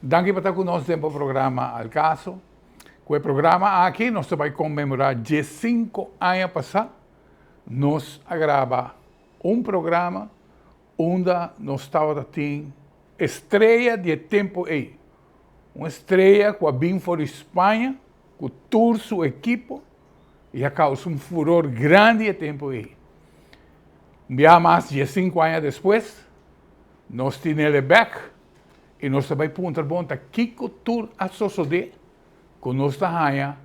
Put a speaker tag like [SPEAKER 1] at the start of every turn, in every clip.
[SPEAKER 1] Danki pa ta ku nos den bo programa Al Caso. Ku e programa aki nos ta bai konmemorá diesinko aña pasá nos a graba un programa unda nos tabata tin estreya di e tempu ei. Un estreya ku a bin for di Spaña ku tur su ekipo i a kousa un furor grandi e tempu ei. Un biaha mas diesinku aña despues nos tin'el bèk i nos ta bai puntra bon ta kiko tur a sosodé ku nos ta haña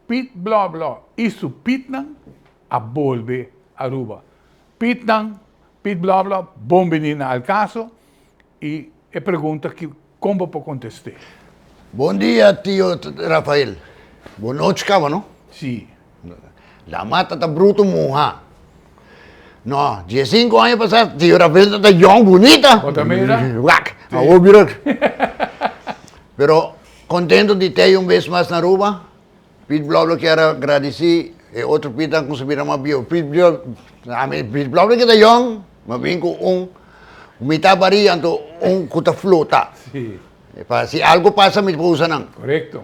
[SPEAKER 1] Piet Blòblò i su Pietnan a bolbe Aruba. Pietnan, Piet Blòblò, bon bini na Al Caso i e pregunta ki kon bo por kontest'é?
[SPEAKER 2] Bon dia tio Rafael. Bon nochi kaba no?
[SPEAKER 1] Si.
[SPEAKER 2] La mata ta bruto muha. No, diesinco aña pasá tio Rafael ta ta yong bunita.
[SPEAKER 1] Bo ta mira?
[SPEAKER 2] Wak, awor bira. Pero contento di tei un bes mas na Aruba. Piet Blauw lo kier a gradici e otro Pietnan cu sa bira mas bieu. Piet Blauw, ami Piet Blauw lo keda yong, ma bin cu un mitad baria anto un cu ta flota.
[SPEAKER 1] Si.
[SPEAKER 2] Pa si algo pasa mi por usa nan.
[SPEAKER 1] Corecto.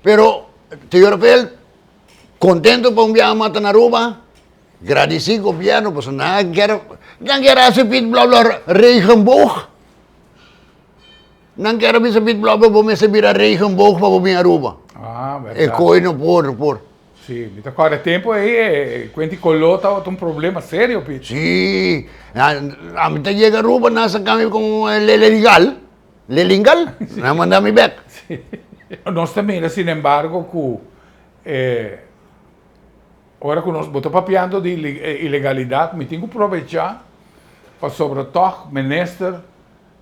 [SPEAKER 2] Pero Tio Rafael contento pa un biaha mas ta na Aruba, gradici gobierno pasobra nan a kier, nan kier haci Piet Blauw lo regenboog. Nan kier a bisa Piet Blauw bo mester bira regenboog pa bo bin Aruba.
[SPEAKER 1] Ah, berdad.
[SPEAKER 2] E koe no por, no por.
[SPEAKER 1] Si, mi ta kòrda e tempu ei e kuenti koló tabata un problema serio, Piet.
[SPEAKER 2] Si, ami ta yega Aruba nan saka mi komo leleligal, lelingal, nan manda mi bèk.
[SPEAKER 1] Si. Nos ta mira sinembargo ku e ora ku nos, bo ta papiando di ilegalidat, mi tin ku probechá pasobra tòg minister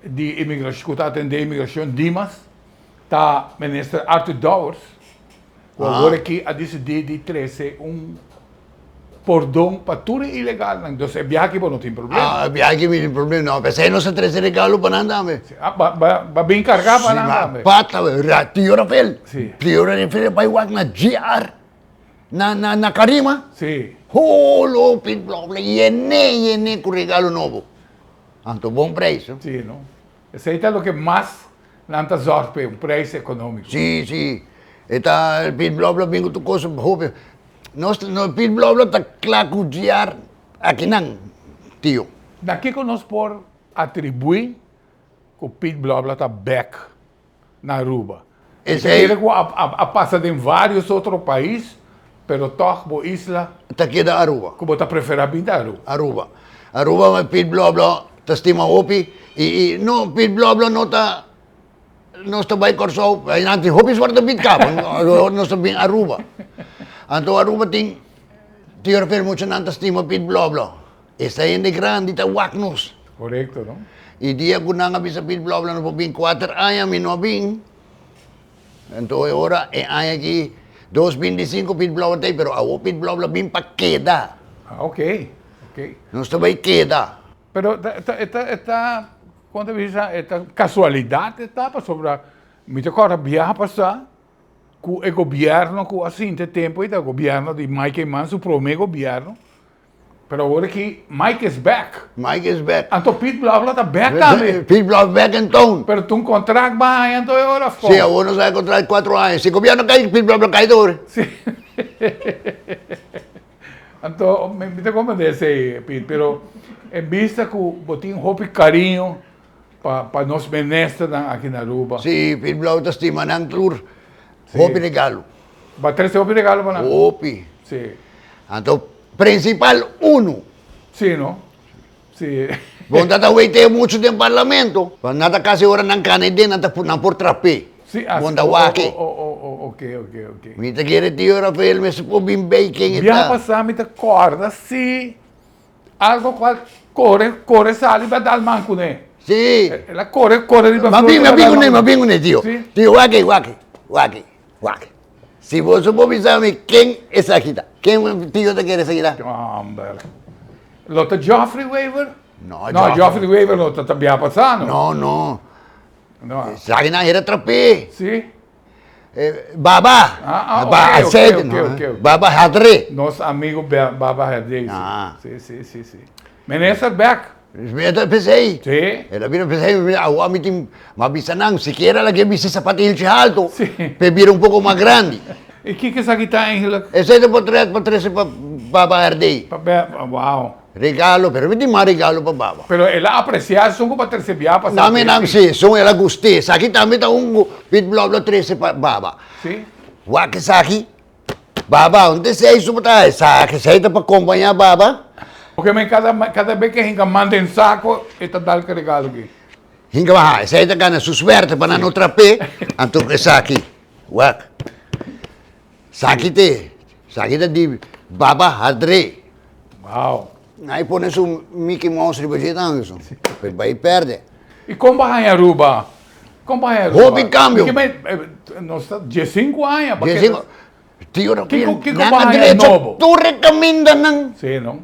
[SPEAKER 1] di imigracion cu ta atende imigracion Dimas ta minister Arthur Dowers cu awor aki a dicidi di trece un pordon pa tur e ilegalnan dus e biaha aki bo no tin problema.
[SPEAKER 2] Ah e biaha aki mi tin problema no p'esei nos a trece regalo pa nan tambe.
[SPEAKER 1] Ah ba bin carga pa nan tambe.
[SPEAKER 2] Si ba Tio Rafael Tio Rafael bai wak na GR na na Carima holo pit blok yene yene cu regalo nobo. Anto bon prijs.
[SPEAKER 1] Sí, no? Esei ta loke mas nan ta zorg p'e, un prijs economico.
[SPEAKER 2] Sí, sí. E ta Piet Blauw bin ku tur kos hopi. Nos, no, Piet Blauw ta kla ku diar akinan, tio.
[SPEAKER 1] Na kiko nos por atribuí ku Piet Blauw ta bèk na Aruba.
[SPEAKER 2] Esei.
[SPEAKER 1] Kere ku a pasa den varios otro pais, pero tog bo isla.
[SPEAKER 2] Ta keda Aruba.
[SPEAKER 1] Ku bo ta prefera bin ta Aruba.
[SPEAKER 2] Aruba. Aruba Piet Blauw ta stima hopi i i no Piet Blauw no ta nos ta bai Kòrsou nan tin hopi suerte bin kaba nos ta bin Aruba. Anto Aruba tin tin hopi muchanan ta stima Piet Blauw. Esta hende grandi ta wak nos.
[SPEAKER 1] Korekto, no?
[SPEAKER 2] I dia ku nan a bisa Piet Blauw nan por bin kuater aña, mi no a bin. Anto e ora e aña aki dos binti sinku Piet Blauw a ta ei, pero awor Piet Blauw a bin pa keda.
[SPEAKER 1] Ah, ok, ok.
[SPEAKER 2] Nos ta bai keda.
[SPEAKER 1] Pero ta ta e ta e ta kon ta bisa e ta kasualidat e ta pasobra mi ta kòrda biaha pasá ku e gobièrnu ku a sinti e tempu ei ta gobièrnu di Mike Eman su promé gobièrnu. Pero awor aki Mike is back.
[SPEAKER 2] Mike is back.
[SPEAKER 1] Anto Piet Blauw ta back tambe.
[SPEAKER 2] Piet Blauw back in town.
[SPEAKER 1] Pero ta un contract ba haña anto e ora of kon?
[SPEAKER 2] Si, awor nos haña contract cuatro aña. Si gobierno cay, Piet Blauw cay tur.
[SPEAKER 1] Si. Anto mi ta comprende esey, Piet, pero en bista cu bo tin hopi cariño pa nos ministernan aki na Aruba.
[SPEAKER 2] Si, Piet Blauw ta stima nan tur. Hopi regalo.
[SPEAKER 1] Ba trece hopi regalo pa nan?
[SPEAKER 2] Hopi.
[SPEAKER 1] Si.
[SPEAKER 2] Anto principal uno.
[SPEAKER 1] Si no. Si.
[SPEAKER 2] Bon ta ta weite mucho den parlamento. Pa nan ta casi ora nan cana den nan ta nan por trap'é.
[SPEAKER 1] Si, asi.
[SPEAKER 2] Bon ta wak-e.
[SPEAKER 1] Oh, oh, oh, oh, ok, ok, ok.
[SPEAKER 2] Mi ta kere tio Rafael mester por bin bay ken e ta.
[SPEAKER 1] Biaha pasa mi ta corda si algo cual core, core sali ba dal man cune.
[SPEAKER 2] Si.
[SPEAKER 1] El a core, core riba
[SPEAKER 2] Ma bin, ma bin cune, ma bin cune tio.
[SPEAKER 1] Si.
[SPEAKER 2] Tio wak-e, wak-e, wak-e, wak-e. Si boso por bisa mi ken esaki ta, ken tio ta kere esaki ta?
[SPEAKER 1] Homber. Lo ta Geoffrey Wever?
[SPEAKER 2] No,
[SPEAKER 1] No, Geoffrey Wever no ta bia pasa no.
[SPEAKER 2] No, no.
[SPEAKER 1] No.
[SPEAKER 2] Esaki nan era trapé.
[SPEAKER 1] Si.
[SPEAKER 2] Baba.
[SPEAKER 1] Ah, ah,
[SPEAKER 2] Ba,
[SPEAKER 1] ok, ok,
[SPEAKER 2] aceite,
[SPEAKER 1] ok,
[SPEAKER 2] no.
[SPEAKER 1] ok, ok.
[SPEAKER 2] Baba Hadré.
[SPEAKER 1] Nos amigo Baba Hadré, si.
[SPEAKER 2] Ah.
[SPEAKER 1] Si, si, si, si. Minister bek.
[SPEAKER 2] Mi ta p'esei.
[SPEAKER 1] Sí.
[SPEAKER 2] El a bira p'esei, mi awo mi tin, m'a bisa nan, sikiera laga e bisti sapato hilchi halto,
[SPEAKER 1] Sí.
[SPEAKER 2] p'e bira un poko mas grandi.
[SPEAKER 1] I kiko esaki ta eigenlijk?
[SPEAKER 2] Esei ta potret pa trese pa Baba Herdé.
[SPEAKER 1] Pa be, wow.
[SPEAKER 2] Regalo, pero mi tin mas regalo pa Baba.
[SPEAKER 1] Pero el a apresiá esun ku pa trese bia pa
[SPEAKER 2] Nan mi nan sí, esun el a gust'é. Esaki tambe ta un ku Piet Blòblò trese pa Baba.
[SPEAKER 1] Sí.
[SPEAKER 2] Wak esaki. Baba, un te sei su ta esaki, esei ta pa kompañá Baba.
[SPEAKER 1] Porque men kada kada bes ke hinka man den sako e ta dal ke regalo aki.
[SPEAKER 2] Hinka baha, esei ta gana su suerte pa nan no trap'é, anto esaki, wak. Esaki te, esaki ta di Baba Hadré.
[SPEAKER 1] Wow.
[SPEAKER 2] Nan pone su Mickey Mouse riba dje tambe so, pe bai perde.
[SPEAKER 1] I kon bo haña Aruba? Kon bo haña Aruba?
[SPEAKER 2] Hopi cambio.
[SPEAKER 1] Ki men, nos ta diesinku aña. Pa
[SPEAKER 2] Diesinku. Tio no
[SPEAKER 1] Kiko, kiko
[SPEAKER 2] nan
[SPEAKER 1] bo
[SPEAKER 2] a
[SPEAKER 1] haña
[SPEAKER 2] drecha
[SPEAKER 1] nobo?
[SPEAKER 2] tur e kamindanan.
[SPEAKER 1] Sí, no?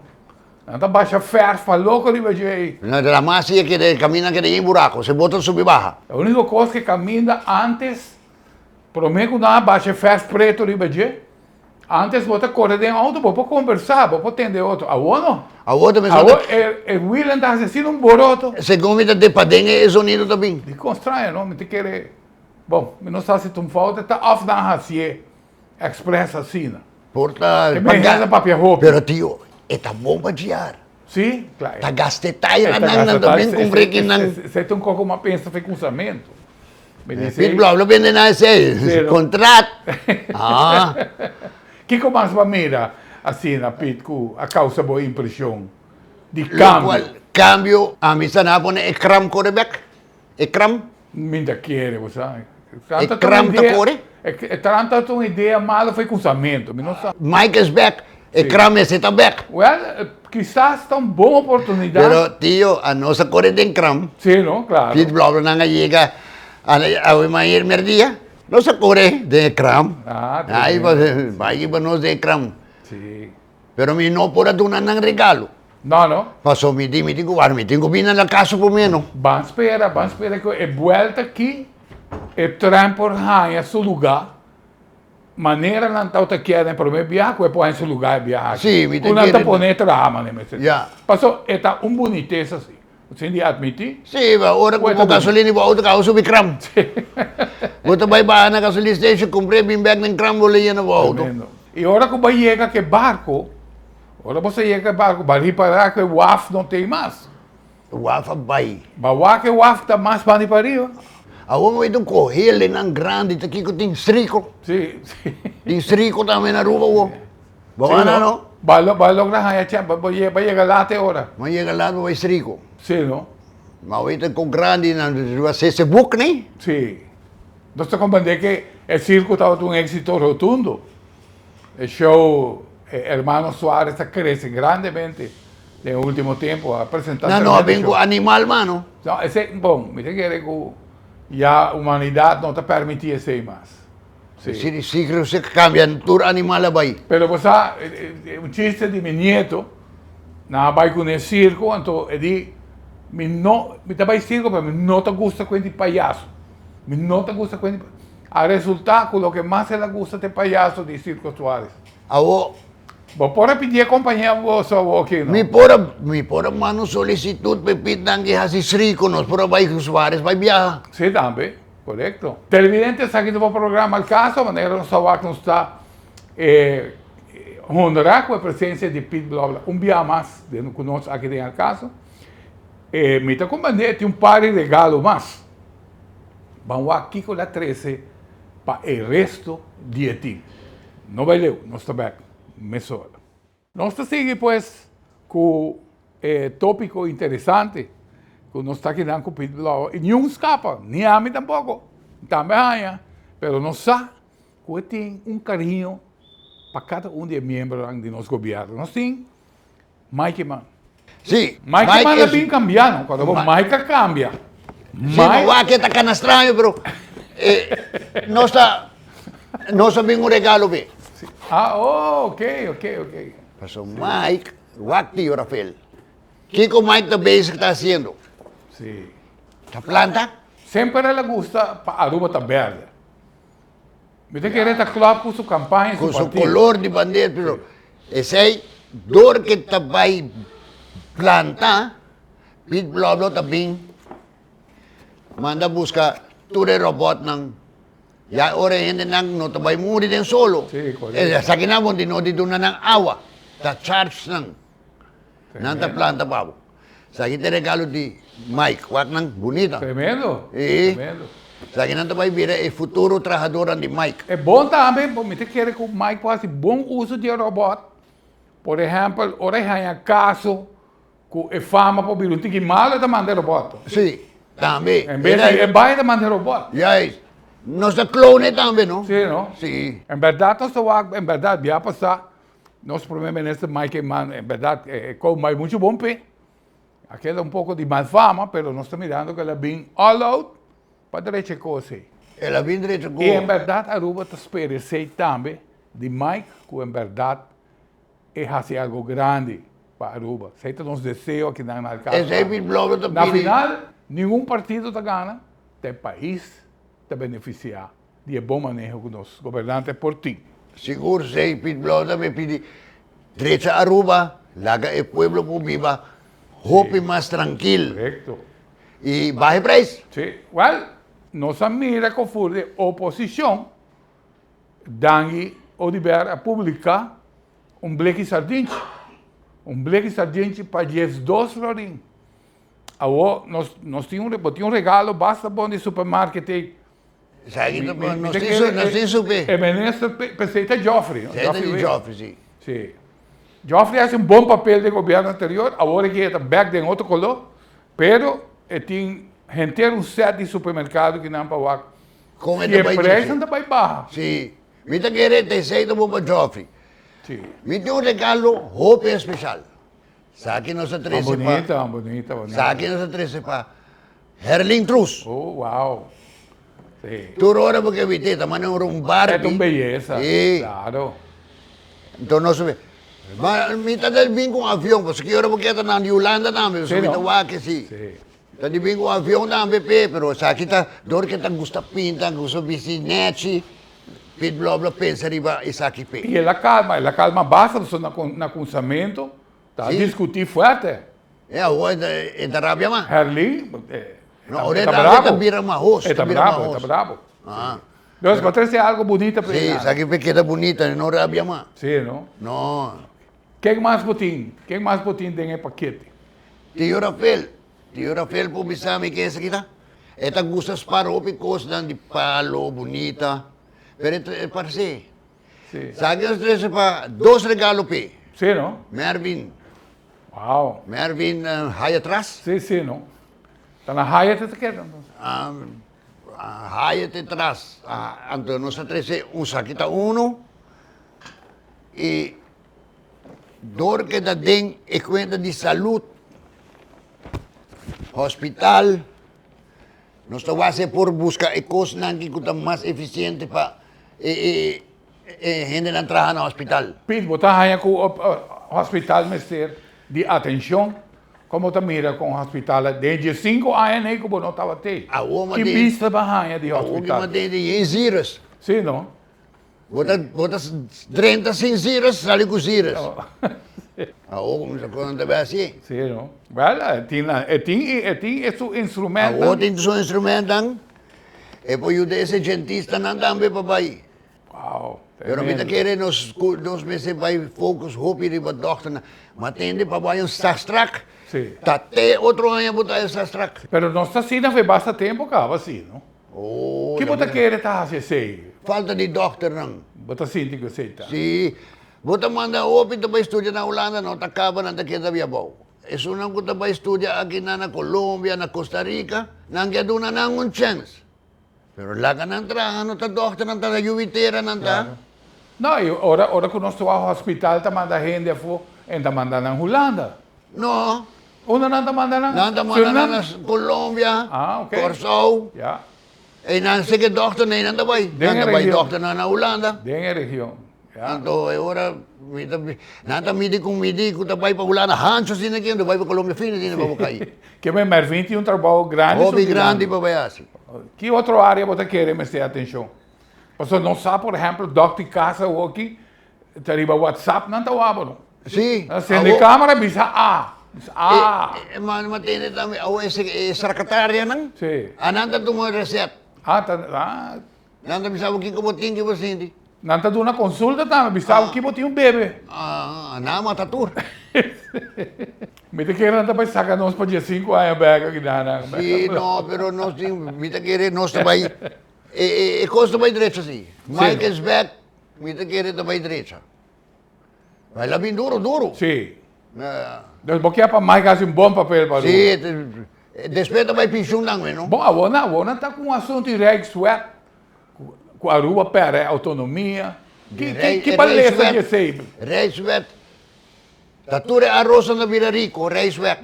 [SPEAKER 1] Nan ta basha verf pa loko riba dje ei.
[SPEAKER 2] No, de la mas si e keda e kaminda keda yen buraco, se bota subi baha.
[SPEAKER 1] E unico cos ke kaminda antes, prome ku nan a basha verf preto riba dje, Antes bo ta kore den outo, bo por kombersá, bo por tende otro. Awor no.
[SPEAKER 2] Awor ta mester.
[SPEAKER 1] Awor e e wielnan ta hasi asina un boroto.
[SPEAKER 2] Segun mi ta de paden e zonido ta bin.
[SPEAKER 1] Dikon straño no, mi ta kere, bon, mi no sa si ta un fout ta òf nan a hasié express asina.
[SPEAKER 2] Por ta.
[SPEAKER 1] E men hende papia hopi.
[SPEAKER 2] Pero tio, e ta bon pa djiar.
[SPEAKER 1] Sí, klaro.
[SPEAKER 2] Ta gasta e taira nan, nan ta bin kumpra e kinan.
[SPEAKER 1] Esei ta un kos ku mi a pensa for e kunsamentu. Mi dice.
[SPEAKER 2] Pit Blauw lo bende na esei. Contrat. Ah.
[SPEAKER 1] Kiko mas bo a mira asina, Pit, ku a causa bo impresion di cambio?
[SPEAKER 2] Locual cambio, ami sa na pone e kram kore bek. E kram.
[SPEAKER 1] Mi ta kere, bo sa.
[SPEAKER 2] E kram ta kore?
[SPEAKER 1] E kram ta un idea malo for e kunsamentu. Mi no sa.
[SPEAKER 2] Mike is back. E kram mester ta bek.
[SPEAKER 1] Well, kisas ta un bon oportunidad.
[SPEAKER 2] Pero tio, anos a kore den kram.
[SPEAKER 1] Sí, no, claro.
[SPEAKER 2] Piet Blauw nan a yega awe mayer merdia. Nos a kore den e kram.
[SPEAKER 1] Ah,
[SPEAKER 2] Ai,
[SPEAKER 1] tremendo.
[SPEAKER 2] bai pa nos den e kram.
[SPEAKER 1] Sí.
[SPEAKER 2] Pero mi no por a duna nan regalo.
[SPEAKER 1] No, no.
[SPEAKER 2] Paso mi di, mi tin ku wak, mi tin ku bini na kas por meno.
[SPEAKER 1] Ban spera, ban spera ku e buelta aki e tren por haña su lugá. Manera nan tabata kier den prome biaha ku e por haña su lugá e biaha aki.
[SPEAKER 2] Sí, mi ta
[SPEAKER 1] Ku nan ta
[SPEAKER 2] kere.
[SPEAKER 1] pone e traha manera mester.
[SPEAKER 2] Ya.
[SPEAKER 1] Paso e ta un bunitesa si. Sin di admití.
[SPEAKER 2] Sí, ma ora ku
[SPEAKER 1] Ku e ta
[SPEAKER 2] bo gasolina di bo auto kaba subi kram. Bo ta bai baha na gasolina station kumpr'é bin bèk den kram bo lo yena bo auto.
[SPEAKER 1] Tremendo. I ora ku bo yega ku e barko, ora bo sa yega ku e barko, bo a ripará ku e waf no t'ei mas.
[SPEAKER 2] Waf a bai.
[SPEAKER 1] Ba wak e waf ta mas bandi pa riba.
[SPEAKER 2] Awor bo ta kohe lenan grandi ta kiko tin striko.
[SPEAKER 1] Sí, sí.
[SPEAKER 2] Tin striko tambe na Aruba awor. Bo
[SPEAKER 1] Sí,
[SPEAKER 2] wak
[SPEAKER 1] no.
[SPEAKER 2] no?
[SPEAKER 1] Ba lo ba logra haña chèn, bo bo yega laat e ora.
[SPEAKER 2] Bo yega laat bo bai striko.
[SPEAKER 1] Sí, no.
[SPEAKER 2] Ma awor ta kon grandi nan riba sese buk ni.
[SPEAKER 1] Sí. Nos ta comprende ke e sirko tabata un éxito rotundo. E show Hermano Suarez a crece grandemente den e ultimo tempo, a presenta
[SPEAKER 2] Nan no a
[SPEAKER 1] tremendo
[SPEAKER 2] bin cu
[SPEAKER 1] show.
[SPEAKER 2] animal mano.
[SPEAKER 1] No, esey, bon, mi ta kere cu ya humanidad no ta permiti esey mas. Sí.
[SPEAKER 2] Si, si si cambia tur animal a bay.
[SPEAKER 1] Pero bo sa, un chiste di mi nieto, nan a bay cune circo, anto e di, mi no, mi ta bay circo pero mi no ta gusta cuenti payaso. Mi no ta gusta cuenti payaso. A resulta cu loke mas el a gusta ta e payaso di Circo Suarez.
[SPEAKER 2] Awo.
[SPEAKER 1] Bo por a pidi e compañia boso awo aki no?
[SPEAKER 2] Mi por a, mi por a manda un solicitud pa e pitnan ki haci srico, nos por a bay cu Suarez bay biaha.
[SPEAKER 1] Si tambe, corecto. Televidente esaki ta bo programa Al Caso, manera nos ta wak nos ta honra cu e presencia di Piet Blauw un biaha mas den cu nos aki den Al Caso. Mi ta comprende e tin un par di regalo mas. Ban wak kiko la trese pa e resto di e team. No bai leu, nos ta bek mesora. Nos ta sigui pues ku e topiko interesante ku nos ta kinan ku Piet Blauw i niun skapa, ni ami tampoko, tambe haña, pero nos sa ku e tin un kariño pa kada un di e miembronan di nos gobièrnu. Nos tin Mike man.
[SPEAKER 2] Sí.
[SPEAKER 1] Mike man a bin cambia no. Cuando bo Mike a cambia.
[SPEAKER 2] Sí, ma wak e ta cana straño pero nos ta nos a bin un regalo p'e.
[SPEAKER 1] Ah, oh, ok, ok, ok.
[SPEAKER 2] Paso Mike, wak tio Rafael. Kiko Mike ta bezig ta haciendo?
[SPEAKER 1] Sí.
[SPEAKER 2] Ta planta?
[SPEAKER 1] Semper el a gusta pa Aruba ta berde. Mi ta kere ta klop ku su kampaña, su
[SPEAKER 2] Ku su
[SPEAKER 1] partido.
[SPEAKER 2] kolor di bandera, pero esei dor ke ta bai planta, Piet Bloblo ta bin manda buska tur e robotnan. Ya ora e hendenan no ta bai muri den solo.
[SPEAKER 1] Sí, korekto.
[SPEAKER 2] Esakinan bo tin no di duna nan awa, ta charge nan. Nan ta planta pa bo. Esaki ta e regalo di Mike. Wak nan bunita.
[SPEAKER 1] Tremendo.
[SPEAKER 2] Sí.
[SPEAKER 1] Tremendo.
[SPEAKER 2] Esakinan ta bai bira e futuro trahadornan di Mike.
[SPEAKER 1] E bon tambe, bo mi ta kere ku Mike por hasi bon uso di e robot. Por ehèmpel, ora e haña kaso Ku e fama por bira un tiki malo e ta manda e robot.
[SPEAKER 2] Sí, tambe.
[SPEAKER 1] En bes di e bai e ta manda e robot.
[SPEAKER 2] Juist. Nos ta clone tambe, no?
[SPEAKER 1] Sí, no?
[SPEAKER 2] Sí.
[SPEAKER 1] En berdad nos ta wak, en berdad bia pasá nos primer minister Mike Eman, en berdad e kou bai muchu bon p'e. A keda un poko di mal fama, pero nos ta mirando ku el a bin all out pa drecha e kos ei.
[SPEAKER 2] El a bin drecha kos.
[SPEAKER 1] I en berdad Aruba ta spera esei tambe di Mike ku en berdad E hasi algo grandi pa Aruba. Esei ta nos deseo akinan na Alcázar.
[SPEAKER 2] Esei mi blog ta
[SPEAKER 1] Na
[SPEAKER 2] pidi.
[SPEAKER 1] final, ningun partido ta gana, ta e pais ta beneficia di e bon maneho ku nos gobernante por tin.
[SPEAKER 2] Sigur esei Piet Blok ta mi pidi drecha Aruba, laga e pueblo por biba hopi mas trankil.
[SPEAKER 1] Korekto.
[SPEAKER 2] I baha e prijs.
[SPEAKER 1] Si. Wèl, nos a mira ku for di oposishon Dangui Oduber a publica un bleki sardinchi, un bleki sardinchi pa 12 florin. Awo nos nos tin un bo tin un regalo basta bon di supermarket ei.
[SPEAKER 2] Esaki ta bon, nos tin su, nos tin su pe.
[SPEAKER 1] E minister p'esei ta Geoffrey, no?
[SPEAKER 2] Esei ta di Geoffrey, si.
[SPEAKER 1] Si. Geoffrey a hasi un bon papel den gobierno anterior, awor aki e ta bek den otro color, pero e tin henter un set di supermercado kinan pa wak.
[SPEAKER 2] Kon e
[SPEAKER 1] Si
[SPEAKER 2] ta
[SPEAKER 1] e
[SPEAKER 2] bai
[SPEAKER 1] prijsnan
[SPEAKER 2] trese?
[SPEAKER 1] ta bai baha.
[SPEAKER 2] Si. Mi ta kere ta esei ta bon pa Joffrey.
[SPEAKER 1] Si.
[SPEAKER 2] Mi tin un regalo hopi especial. Saki nos a trese pa.
[SPEAKER 1] Bonita, bonita, bonita.
[SPEAKER 2] Saki nos a trese pa Herlin Cruz.
[SPEAKER 1] Oh, wow. Si.
[SPEAKER 2] Tur ora bo ke wite ta manda un Barbie.
[SPEAKER 1] E ta un beyesa.
[SPEAKER 2] Si.
[SPEAKER 1] Claro.
[SPEAKER 2] Enton nos ma mi ta bin ku un avion pasobra ki ora bo ke ta na di Hulanda tambe
[SPEAKER 1] Si
[SPEAKER 2] pasobra mi ta
[SPEAKER 1] no.
[SPEAKER 2] wak si.
[SPEAKER 1] Si.
[SPEAKER 2] Ta di bin ku avion tambe p'e, pero esaki ta dor ke ta gusta pinta, gusta bisti nechi, Pit Bloblo pensa riba esaki p'e.
[SPEAKER 1] I el a kalma, el a kalma basta pasobra na na kunsamentu ta
[SPEAKER 2] Sí.
[SPEAKER 1] diskutí fuerte.
[SPEAKER 2] E awor e ta e ta rabia mas.
[SPEAKER 1] Herlin e
[SPEAKER 2] No,
[SPEAKER 1] ta
[SPEAKER 2] ora
[SPEAKER 1] e
[SPEAKER 2] e
[SPEAKER 1] ta
[SPEAKER 2] rabia e ta
[SPEAKER 1] bravo.
[SPEAKER 2] bira mahos,
[SPEAKER 1] E
[SPEAKER 2] ta
[SPEAKER 1] ta
[SPEAKER 2] bira
[SPEAKER 1] bravo, e ta
[SPEAKER 2] mahos.
[SPEAKER 1] bravo.
[SPEAKER 2] Ah.
[SPEAKER 1] Dus bo trese algo bunita p'e
[SPEAKER 2] Sí,
[SPEAKER 1] nan.
[SPEAKER 2] esaki p'e keda bunita, e no rabia mas.
[SPEAKER 1] Sí, no?
[SPEAKER 2] No.
[SPEAKER 1] Ken mas bo tin? Ken mas bo tin den e pakete?
[SPEAKER 2] Tio Rafael, Tio Rafael por bisa mi ken esaki ta? E ta gusta spar hopi kosnan di palo bunita, pero e parse.
[SPEAKER 1] Sí.
[SPEAKER 2] Sa ki nos trese pa dos regalo p'e.
[SPEAKER 1] Sí, no?
[SPEAKER 2] Mervin.
[SPEAKER 1] Wow.
[SPEAKER 2] Mervin haya tras.
[SPEAKER 1] Sí, sí, no. Ta na haya te ta keda entonces.
[SPEAKER 2] Haya te tras. Anto nos a trese un sakita uno i. Dor ke ta den e kuenta di salud, hospital, nos ta wak por buska e kosnan ku ta mas efisiente pa e hendenan traha na hospital.
[SPEAKER 1] Piet, bo ta haña ku hospital mester di atenshon? Komo ta mira kon hospital den diesinku aña nei ku bo no tabat'ei? Ki bista bo a haña di hospital?
[SPEAKER 2] Awor ki mantene di yen zires.
[SPEAKER 1] Sí, no?
[SPEAKER 2] Bo ta bo ta drenta sin zires, sali ku zires. Awor kuminsá kos ta bai hasi.
[SPEAKER 1] Sí, no? Wèl, e tin e tin e tin e su instrumentnan.
[SPEAKER 2] Awor tin su instrumentnan. E por yuda e sechentistanan tambe pa bai.
[SPEAKER 1] Wow,
[SPEAKER 2] Pero mi ta kere nos nos mester bai focus hopi riba dòkternan. Ma tende pa bai un sastrak.
[SPEAKER 1] Sí.
[SPEAKER 2] Ta te otro aña bo ta e sastrak.
[SPEAKER 1] Pero nos ta asina for basta tempu kaba así, no?
[SPEAKER 2] Oh,
[SPEAKER 1] Ki bo ta kere ta hasi esei?
[SPEAKER 2] Falta di dokternan.
[SPEAKER 1] Bo ta sinti ku esei ta?
[SPEAKER 2] Si. Bo ta manda hopi ta bai studia na Hulanda, no ta kaba, nan ta keda bia abou. Esunnan ku ta bai studia akinan na Colombia, na Costa Rica, nan ke duna nan un chèns. Pero laga nan traha, no ta dokternan ta, ta yuwiteranan ta.
[SPEAKER 1] Claro. No, i ora, ora ku nos ta wak hospital ta manda hende afó, en ta manda nan Hulanda.
[SPEAKER 2] No.
[SPEAKER 1] Unda nan ta manda nan?
[SPEAKER 2] Nan ta manda nan na Colombia,
[SPEAKER 1] Ah, ok.
[SPEAKER 2] Kòrsou.
[SPEAKER 1] Ya.
[SPEAKER 2] E nan seke dòkter nei nan ta bai.
[SPEAKER 1] Den
[SPEAKER 2] Nan
[SPEAKER 1] e
[SPEAKER 2] ta bai
[SPEAKER 1] region.
[SPEAKER 2] dòkternan na Hulanda.
[SPEAKER 1] Den e region. Ya.
[SPEAKER 2] Anto e ora mi ta nan ta midi ku midi ku ta bai pa Hulanda hanchu asina aki, anto bai pa Colombia fini asina pa bo kai.
[SPEAKER 1] Ke men Mervin tin un trabou grandi
[SPEAKER 2] Hopi
[SPEAKER 1] su
[SPEAKER 2] grandi
[SPEAKER 1] dilanti.
[SPEAKER 2] pa bai hasi.
[SPEAKER 1] Ki otro área bo ta kere mester atenshon? Pasobra nos sa por ehèmpel dòkter di kas awoki ta riba WhatsApp nan ta wak bo no.
[SPEAKER 2] Sí.
[SPEAKER 1] Nan sende camera bisa a. Ah!
[SPEAKER 2] E ma tende tambe awo e secretarianan.
[SPEAKER 1] Si.
[SPEAKER 2] Anan ta tuma recet.
[SPEAKER 1] Ah, ta, ah.
[SPEAKER 2] Nan ta bisa bo kiko bo tin, kiko bo sinti.
[SPEAKER 1] Nan ta duna consulta tambe, bisa bo ki bo tin un bebe.
[SPEAKER 2] Ah, nan a mata tur.
[SPEAKER 1] Mi ta kere nan ta bai saca nos pa 15 aña bek aki nan nan.
[SPEAKER 2] Si, no, pero nos tin, mi ta kere nos ta bai, e cos ta bai drecha si. Mike is back, mi ta kere ta bai drecha. El a bin duro, duro.
[SPEAKER 1] Sí. Dus bo kier pa Mike haci un bon papel pa Aruba.
[SPEAKER 2] Sí, despues ta bai pensioen nan, no?
[SPEAKER 1] Bon, awor nan, awor nan ta cu un asunto di Rijkswet, cu Aruba perde autonomia. Ki, ki, ki balesa di esey?
[SPEAKER 2] Rijkswet, ta tur e aros nan ta bira rico, Rijkswet.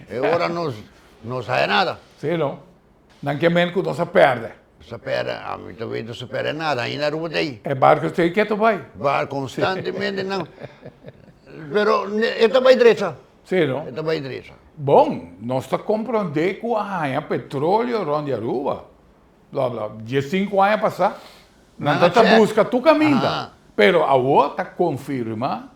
[SPEAKER 2] E ora nos, no sabe nada.
[SPEAKER 1] Sí, no. Nan ke men ku nos a pèrdè.
[SPEAKER 2] Nos a pèrdè, ami ta wet nos a pèrdè nada, ainda Aruba ta ei.
[SPEAKER 1] E barko ta ei ketu bai.
[SPEAKER 2] Bar konstantemente nan, pero e ta bai drecha.
[SPEAKER 1] Sí, no?
[SPEAKER 2] E ta bai drecha.
[SPEAKER 1] Bon, nos ta komprondé ku a haña petroleo rònt di Aruba, bla bla, 15 aña pasá, nan ta ta buska tur kaminda, pero awor ta konfirmá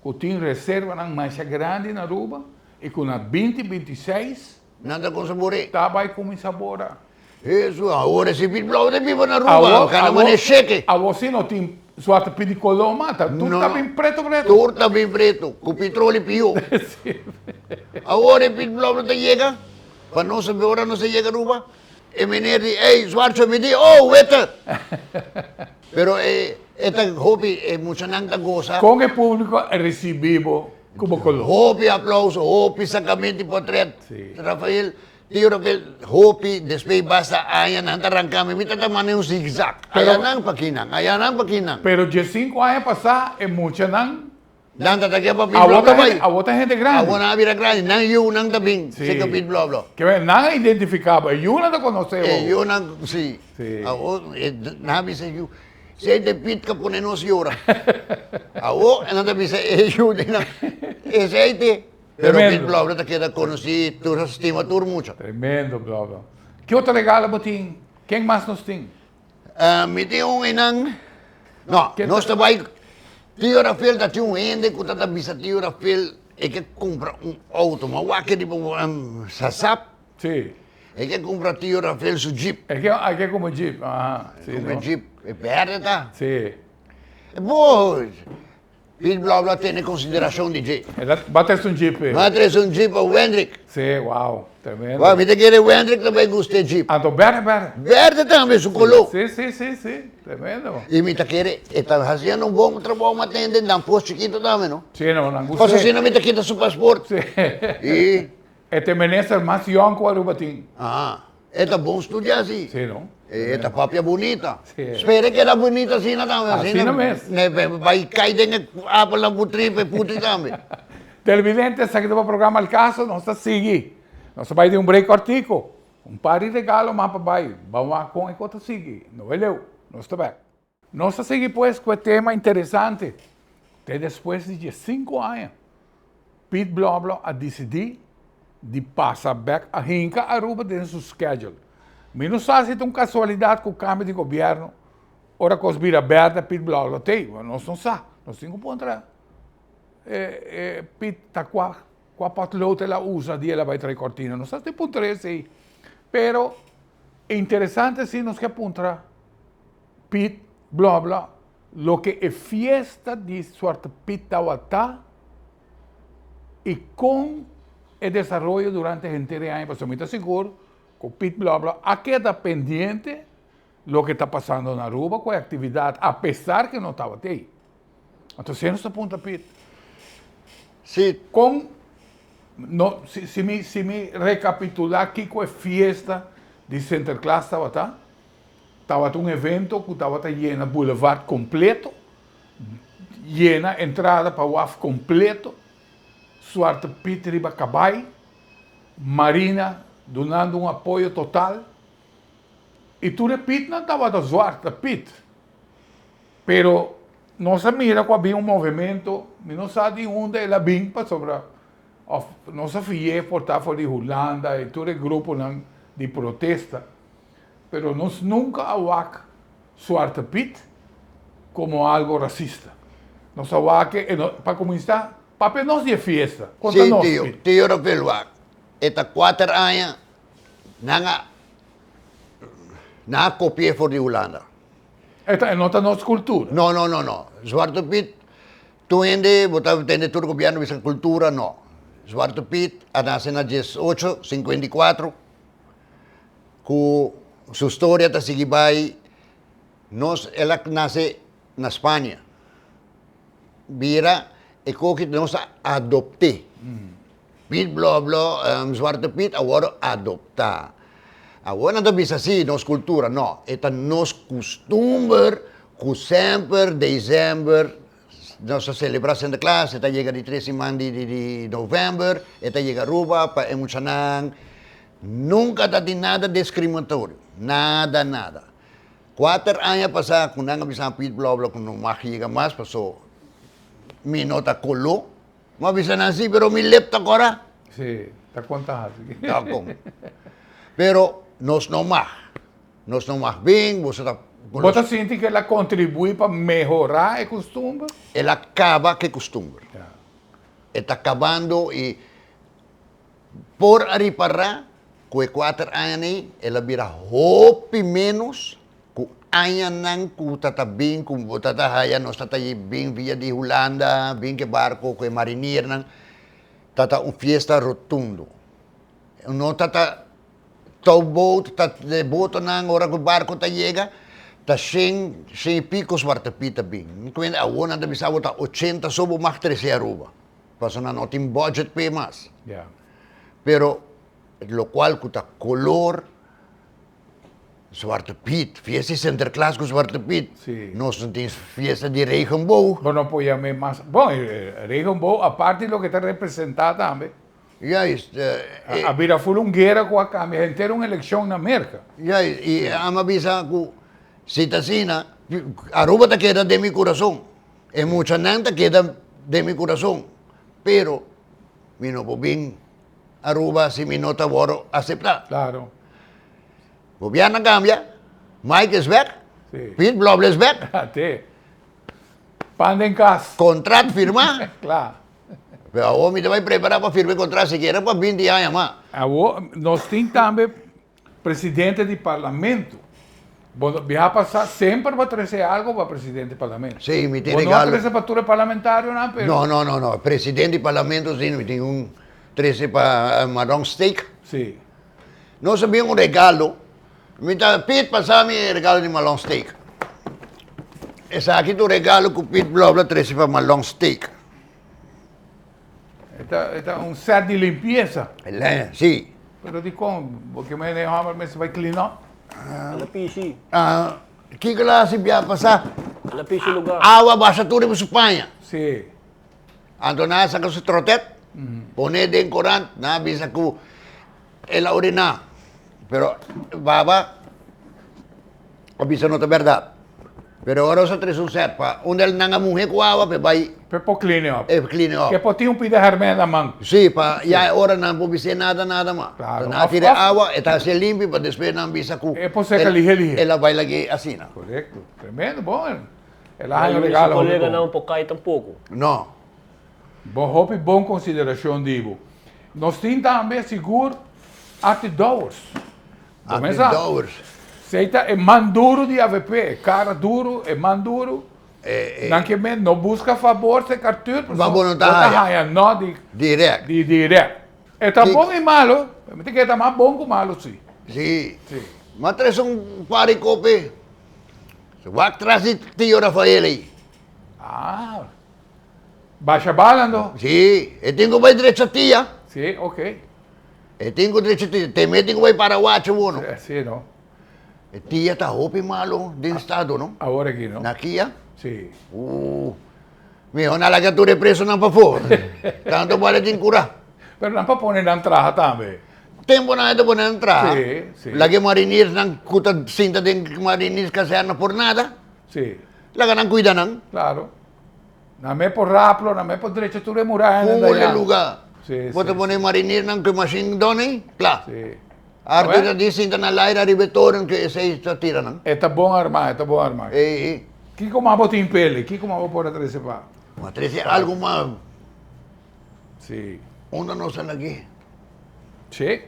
[SPEAKER 1] ku tin reservanan masha grandi na Aruba i ku na 2026,
[SPEAKER 2] Nan ta con sabor e.
[SPEAKER 1] Ta bai cuminsa bora.
[SPEAKER 2] Hesu, awor e si pit blauw ta biba na Aruba, cana mane sheke.
[SPEAKER 1] Awor si no tin zwarte pit di color mas, ta tur ta bin preto preto.
[SPEAKER 2] Tur ta bin preto, cu petroleo pio. Awor e pit blauw no ta yega, pa nos sabi ora nos a yega Aruba, e meneer di, ey, zwarte mi di, oh, witte. Pero e ta hopi, e muchanan ta goza.
[SPEAKER 1] Con e publico a ricibi bo? Ku bo koló.
[SPEAKER 2] Hopi aplauso, hopi sakamento di potret.
[SPEAKER 1] Sí.
[SPEAKER 2] Rafael, tio Rafael, hopi, despues basta aña nan ta ranka mi, mi ta ta manda un zigzag.
[SPEAKER 1] Pero-
[SPEAKER 2] Aya nan pa kinan, aya nan pa kinan.
[SPEAKER 1] Pero 15 aña pasá e muchanan
[SPEAKER 2] Nan ta ta ke pa Pit
[SPEAKER 1] awor
[SPEAKER 2] Blòblò
[SPEAKER 1] ta
[SPEAKER 2] bai.
[SPEAKER 1] hende, awor ta hende grandi.
[SPEAKER 2] Awor nan a bira grandi, nan yunan ta bin
[SPEAKER 1] Sí.
[SPEAKER 2] seka Pit Blòblò.
[SPEAKER 1] Ke men nan a identifiká bo, e yunan ta konosé bo.
[SPEAKER 2] E yunan, sí.
[SPEAKER 1] Sí.
[SPEAKER 2] Awor, e nan a bisa yu, Si ei te pit ka pone nos yora. Awo e nan ta bisa e yu di nan, esei te. Pero Pit Blòblò ta keda konosí, tur a stima tur mucha.
[SPEAKER 1] Tremendo Blòblò. Ki otro regalo bo tin? Ken mas nos tin?
[SPEAKER 2] Mi tin un einan, no, nos ta bai, Tio Rafael ta tin un hende ku ta ta bisa Tio Rafael e ke kumpra un outo, ma wak riba sasap.
[SPEAKER 1] Sí.
[SPEAKER 2] E ke kumpra Tio Rafael su jeep.
[SPEAKER 1] E ke, e ke kumpra jeep, aha.
[SPEAKER 2] Sí, kumpra jeep, e berde ta.
[SPEAKER 1] Sí.
[SPEAKER 2] Bo, Piet Blauw a tene konsiderashon di dje.
[SPEAKER 1] E ta ba trese un jeep p'e.
[SPEAKER 2] Ba trese un jeep pa Wendrick.
[SPEAKER 1] Sí, wow, tremendo.
[SPEAKER 2] Wou, mi ta kere Wendrick ta bai gusta e jeep.
[SPEAKER 1] Anto berde, berde.
[SPEAKER 2] Berde tambe, su koló.
[SPEAKER 1] Sí, sí, sí, sí, tremendo.
[SPEAKER 2] I mi ta kere, e ta hasiendo un bon trabou matende nan pos chikito tambe, no?
[SPEAKER 1] Sí, no, nan gusta.
[SPEAKER 2] Pasobra si no mi ta kita su pasport.
[SPEAKER 1] Sí.
[SPEAKER 2] I.
[SPEAKER 1] E ta e minister mas yòn ku Aruba tin.
[SPEAKER 2] Aha. E ta bon studiá si.
[SPEAKER 1] Si no?
[SPEAKER 2] E ta papia bunita.
[SPEAKER 1] Si.
[SPEAKER 2] Spera e keda bunita asina tambe.
[SPEAKER 1] Asina mes.
[SPEAKER 2] Ne bai kai den e apelnan putri pa e putri tambe.
[SPEAKER 1] Televidente, esaki ta bo programa Al Caso. Nos ta sigui. Nos ta bai den un break kòrtiku. Un par di regalo mas pa bai. Ban wak kon e kos ta sigui. No bai leu. Nos ta bèk. Nos ta sigui pues ku e tema interesante. Te despues di 15 aña, Piet Blòblò a disidí di pasa bèk a hinka Aruba den su schedule. Mi no sa si ta un kasualidat ku kambio di gobièrnu ora kos bira bèrdè Piet Blòblò t'ei. Nos no sa. Nos tin ku puntra Piet ta kua kua potlood el a usa dia el a bai trae kòrtina. Nos sa tin puntra esei. Pero interesante si nos ke puntra Piet Blòblò loke e fiesta di Zwarte Piet tawata i kon e desaroyo durante henter e aña pasobra mi ta sigur ku Piet Blòblò a keda pendiente loke ta pasando na Aruba ku e aktividat apesar ke no tabata ei. Anto si nos ta puntra Piet,
[SPEAKER 2] Si.
[SPEAKER 1] kon no si si mi si mi rekapitulá kiko e fiesta di Sinterklaas tabata, Tabata un evento ku tabata yena boulevard kompleto, yena entrada pa waf kompleto, Zwarte Piet riba kabai, Marina dunando un apoyo total i tur e Pietnan tabata Zwarte Piet. Pero nos a mira ku a bin un movimento, mi no sa di unda el a bin pasobra òf nos a fi'é por ta for di Hulanda i tur e gruponan di protesta. Pero nos nunca a wak Zwarte Piet como algo racista. Nos a wak e, pa cuminsa, Papia nos di e fiesta. Konta
[SPEAKER 2] Sí,
[SPEAKER 1] nos,
[SPEAKER 2] tio.
[SPEAKER 1] Pit.
[SPEAKER 2] Tio Rafael, wak. E ta kuater aña nan a nan a kopi'é for di Hulanda.
[SPEAKER 1] E ta e no ta nos kultura.
[SPEAKER 2] No, no, no, no. Zwarte Piet, tur hende, bo ta tende tur gobièrnu bisa kultura, no. Zwarte Piet a nase na diesocho sinkuenta i kuatro, ku su storia ta sigui bai, nos, el a nase na Spania. Bira e koki nos a adopt'é. Piet Blòblò, Zwarte Piet a wòrdu adoptá. Awor nan ta bisa si nos kultura, no, e ta nos kustumber ku semper desèmber nos ta selebrá Sinterklaas, e ta yega di tres siman di novèmber, e ta yega Aruba pa e muchanan. Nunka ta tin nada diskriminatorio, nada nada. Kuater aña pasá ku nan a bisa Piet Blòblò ku no mag yega mas paso mi no ta koló. Mi a bisa nan si, pero mi lep ta kora.
[SPEAKER 1] Sí, ta konta hasi.
[SPEAKER 2] Ta kon. Pero nos no mag. Nos no mag bin, boso ta.
[SPEAKER 1] Bo ta sinti ku el a kontribuí pa mehorá e kustumber?
[SPEAKER 2] El a kaba ku e kustumber.
[SPEAKER 1] Ya.
[SPEAKER 2] E ta kabando i por a ripará ku e kuater aña ei el a bira hopi ménos Ku añanan ku ta ta bin ku bo ta ta haya nos ta ta bin via di Hulanda bin ku e barko ku e mariniernan ta ta un fiesta rotundo. No ta ta touwboot ta e botonan ora ku e barko ta yega ta shen shen i piko zwarte piet ta bin. Mi awor nan ta bisa bo ta ochenta so bo mag trese Aruba pasobra nan no tin budget p'e mas. Pero lokual ku ta kolor. Zwarte Piet, fiesta di Sinterklaas ku Zwarte Piet.
[SPEAKER 1] Sí.
[SPEAKER 2] Nos no tin fiesta di regenboog.
[SPEAKER 1] Bo no por yam'é mas. Bon, regenboog aparte di loke ta representá tambe.
[SPEAKER 2] Juist.
[SPEAKER 1] A bira ful un guera ku a kambia henter un elekshon na Merka.
[SPEAKER 2] Juist, i ami a bisa ku si ta asina, Aruba ta keda den mi kurason. E muchanan ta keda den mi kurason. Pero mi no por bin Aruba si mi no ta wòrdu aseptá.
[SPEAKER 1] Claro.
[SPEAKER 2] Gobierno a cambia, Mike is back,
[SPEAKER 1] Sí.
[SPEAKER 2] Piet Blobel is back,
[SPEAKER 1] Te. Pan den kas.
[SPEAKER 2] contract firmá.
[SPEAKER 1] Kla.
[SPEAKER 2] Pero awor mi ta bai prepará pa firma e contract sikiera pa binti aña mas.
[SPEAKER 1] Awor nos tin tambe presidente di parlamento. Bo no biaha pasá semper bo a trese algo pa presidente di parlamento.
[SPEAKER 2] Sí, mi tin
[SPEAKER 1] Bo no a
[SPEAKER 2] regalo.
[SPEAKER 1] trese pa tur e parlamentarionan pero.
[SPEAKER 2] No, no, no, no. Presidente di parlamento sí, mi tin un trese pa Maron Steak.
[SPEAKER 1] Sí.
[SPEAKER 2] Nos a bin un regalo. Mi ta, Piet pasa mi e regalo di Malon Steak. Esaki ta un regalo ku Piet Blobla trese pa Malon Steak.
[SPEAKER 1] E ta, e ta un set di limpiesa.
[SPEAKER 2] Sí.
[SPEAKER 1] Pero dikon? Bo ke mene e hòmber mester bai clean up?
[SPEAKER 3] El a pishi.
[SPEAKER 2] Ah, kiko el a hasi bia pasá?
[SPEAKER 3] El a pishi lugá.
[SPEAKER 2] Awa basha tur riba su paña.
[SPEAKER 1] Sí.
[SPEAKER 2] Anto nan a saka su trotet, pone den korant, nan a bisa ku el a oriná. Pero baba a bisa no ta bèrdat. Pero ora nos a trese un sèt pa unda el nan a muhé ku awa p'e bai.
[SPEAKER 1] P'e por clean up.
[SPEAKER 2] E clean up.
[SPEAKER 1] Ke por tin un pida hèrmè na man.
[SPEAKER 2] Sí, pa ya e ora nan por bis'é nada nada mas.
[SPEAKER 1] Claro.
[SPEAKER 2] Nan a tira e awa, e ta hasié limpi pa despues nan bisa ku.
[SPEAKER 1] E por seka lihe lihe.
[SPEAKER 2] El a bai lag'é asina.
[SPEAKER 1] Korekto. Tremendo, bon. El a haña un regalo hopi bon.
[SPEAKER 3] Su koleganan por kai tampoko.
[SPEAKER 2] No.
[SPEAKER 1] Bo hopi bon konsiderashon di bo. Nos tin tambe sigur Artie Dowers. Bo
[SPEAKER 2] Artie
[SPEAKER 1] mesa?
[SPEAKER 2] Dowers.
[SPEAKER 1] Sei ta e man duru di avp, e kara duru, e man duru. Nan ke men no buska fabor sek Arthur,
[SPEAKER 2] Ma bo no ta
[SPEAKER 1] bo ta
[SPEAKER 2] haya.
[SPEAKER 1] haya no di
[SPEAKER 2] Direct.
[SPEAKER 1] di direct. E ta
[SPEAKER 2] Ki-
[SPEAKER 1] bon i malo, mi ta kere ta mas bon ku malo si.
[SPEAKER 2] Sí.
[SPEAKER 1] Sí.
[SPEAKER 2] Ma trese un par di kopi. Wak tras di tio Rafael ei.
[SPEAKER 1] Ah. Basha bala ando?
[SPEAKER 2] Sí, e tin ku bai drecha tia.
[SPEAKER 1] Sí, ok.
[SPEAKER 2] E tin ku drecha tia. Teme tin ku bai para wacho wono.
[SPEAKER 1] Sí, no.
[SPEAKER 2] E tia ta hopi malo den estado, no?
[SPEAKER 1] Awor aki, no?
[SPEAKER 2] Na kia?
[SPEAKER 1] Sí.
[SPEAKER 2] Mihor nan laga tur e presonan pafó. Tanto bale tin kura.
[SPEAKER 1] Pero nan pa pone nan traha tambe.
[SPEAKER 2] Tempo nan e ta pone nan traha.
[SPEAKER 1] Sí, sí.
[SPEAKER 2] Laga e mariniersnan ku ta sinta den mariniersKazerne por nada.
[SPEAKER 1] Sí.
[SPEAKER 2] Laga nan kuida nan.
[SPEAKER 1] Claro. Nan me por raplo, nan me por drecha tur e murayanan
[SPEAKER 2] Full
[SPEAKER 1] daya.
[SPEAKER 2] e luga.
[SPEAKER 1] Sí,
[SPEAKER 2] Bo ta
[SPEAKER 1] sí,
[SPEAKER 2] pone mariniernan ku e mashin don ei, kla.
[SPEAKER 1] Sí.
[SPEAKER 2] Arthur ta di sinta na laira ariba e toren ku esei ta tira nan.
[SPEAKER 1] E ta bon armá, e ta bon armá.
[SPEAKER 2] Ei, ei.
[SPEAKER 1] Kiko mas bo tin pele? Kiko mas bo por a trese pa?
[SPEAKER 2] Bo a trese algu mas.
[SPEAKER 1] Si.
[SPEAKER 2] Unda nos a lag'é?
[SPEAKER 1] Si.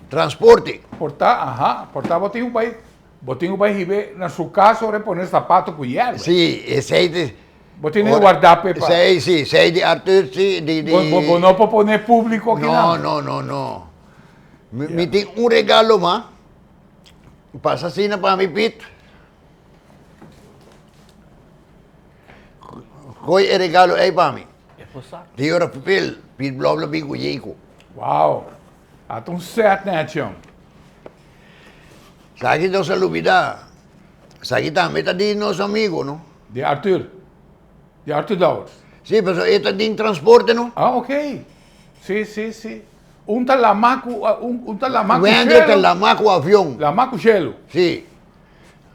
[SPEAKER 2] Transporte.
[SPEAKER 1] Por ta, aha, por ta bo tin ku bai, bo tin ku bai hib'é na su kas ora e pone sapato ku yerba.
[SPEAKER 2] Si, esei ta.
[SPEAKER 1] Bo tin ku warda p'e pa.
[SPEAKER 2] Esei si, esei di Arthur si, di di.
[SPEAKER 1] Bo bo no por pone públiko akinan.
[SPEAKER 2] No, no, no, no. Mi tin un regalo mas. Pasa asina pa mi, Piet. Gooi e regalo ei pa mi.
[SPEAKER 3] E por sa.
[SPEAKER 2] Di ora pupil, Piet Blauw lo bin ku Yeiko.
[SPEAKER 1] Wow! Ata un set nèchi hom.
[SPEAKER 2] Esaki nos a lubidá. Esaki tambe ta di nos amigo, no?
[SPEAKER 1] Di Arthur. Di Arthur Dowers.
[SPEAKER 2] Sí, pasobra e ta den transporte, no?
[SPEAKER 1] Ah, ok. Sí, sí, sí. Un ta lamá ku, un ta lamá ku
[SPEAKER 2] Wendel ta
[SPEAKER 1] shelu.
[SPEAKER 2] lamá ku avion.
[SPEAKER 1] Lamá ku shelu.
[SPEAKER 2] Sí.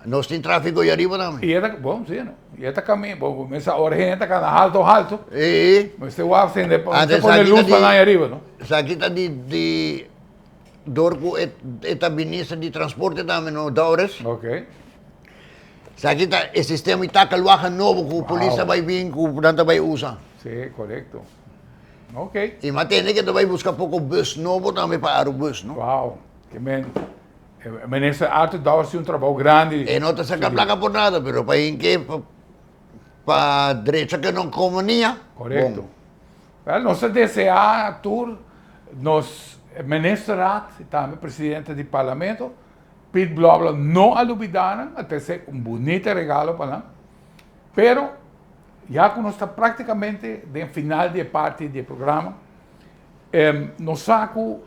[SPEAKER 2] Nos tin tráfiko ahí ariba tambe.
[SPEAKER 1] I e ta, bon, sí, no. I e ta kamin, bon, mester ora hende ta kana halto halto.
[SPEAKER 2] Sí.
[SPEAKER 1] Mester wak sende,
[SPEAKER 2] Antes
[SPEAKER 1] mester pone
[SPEAKER 2] esaki ta
[SPEAKER 1] lus
[SPEAKER 2] di,
[SPEAKER 1] pa nan ahí ariba, no?
[SPEAKER 2] Esaki ta di, di, dor ku e, e ta minister di transporte tambe, no, Dowers.
[SPEAKER 1] Ok.
[SPEAKER 2] Esaki ta e sistema di takelwagen nobo ku polis ta
[SPEAKER 1] Wow.
[SPEAKER 2] bai bin, ku nan ta bai usa.
[SPEAKER 1] Sí, korekto. Ok.
[SPEAKER 2] I m'a tende ke ta bai buska poko bus nobo tambe pa Arubus, no?
[SPEAKER 1] Wow. Ke men, e minister Arthur Dowers tin un trabou grandi.
[SPEAKER 2] E no ta saka plaka por nada, pero pa hinke pa, pa drecha ke no komonia.
[SPEAKER 1] Korekto.
[SPEAKER 2] Bon.
[SPEAKER 1] Wel, nos ta deseá tur nos ministerraad i tambe presidente di parlamento, Piet Blobler no a lubidá nan, a trese un bunita regalo pa nan. Pero, ya ku nos ta práktikamente den final di e parti di e programa, nos sa ku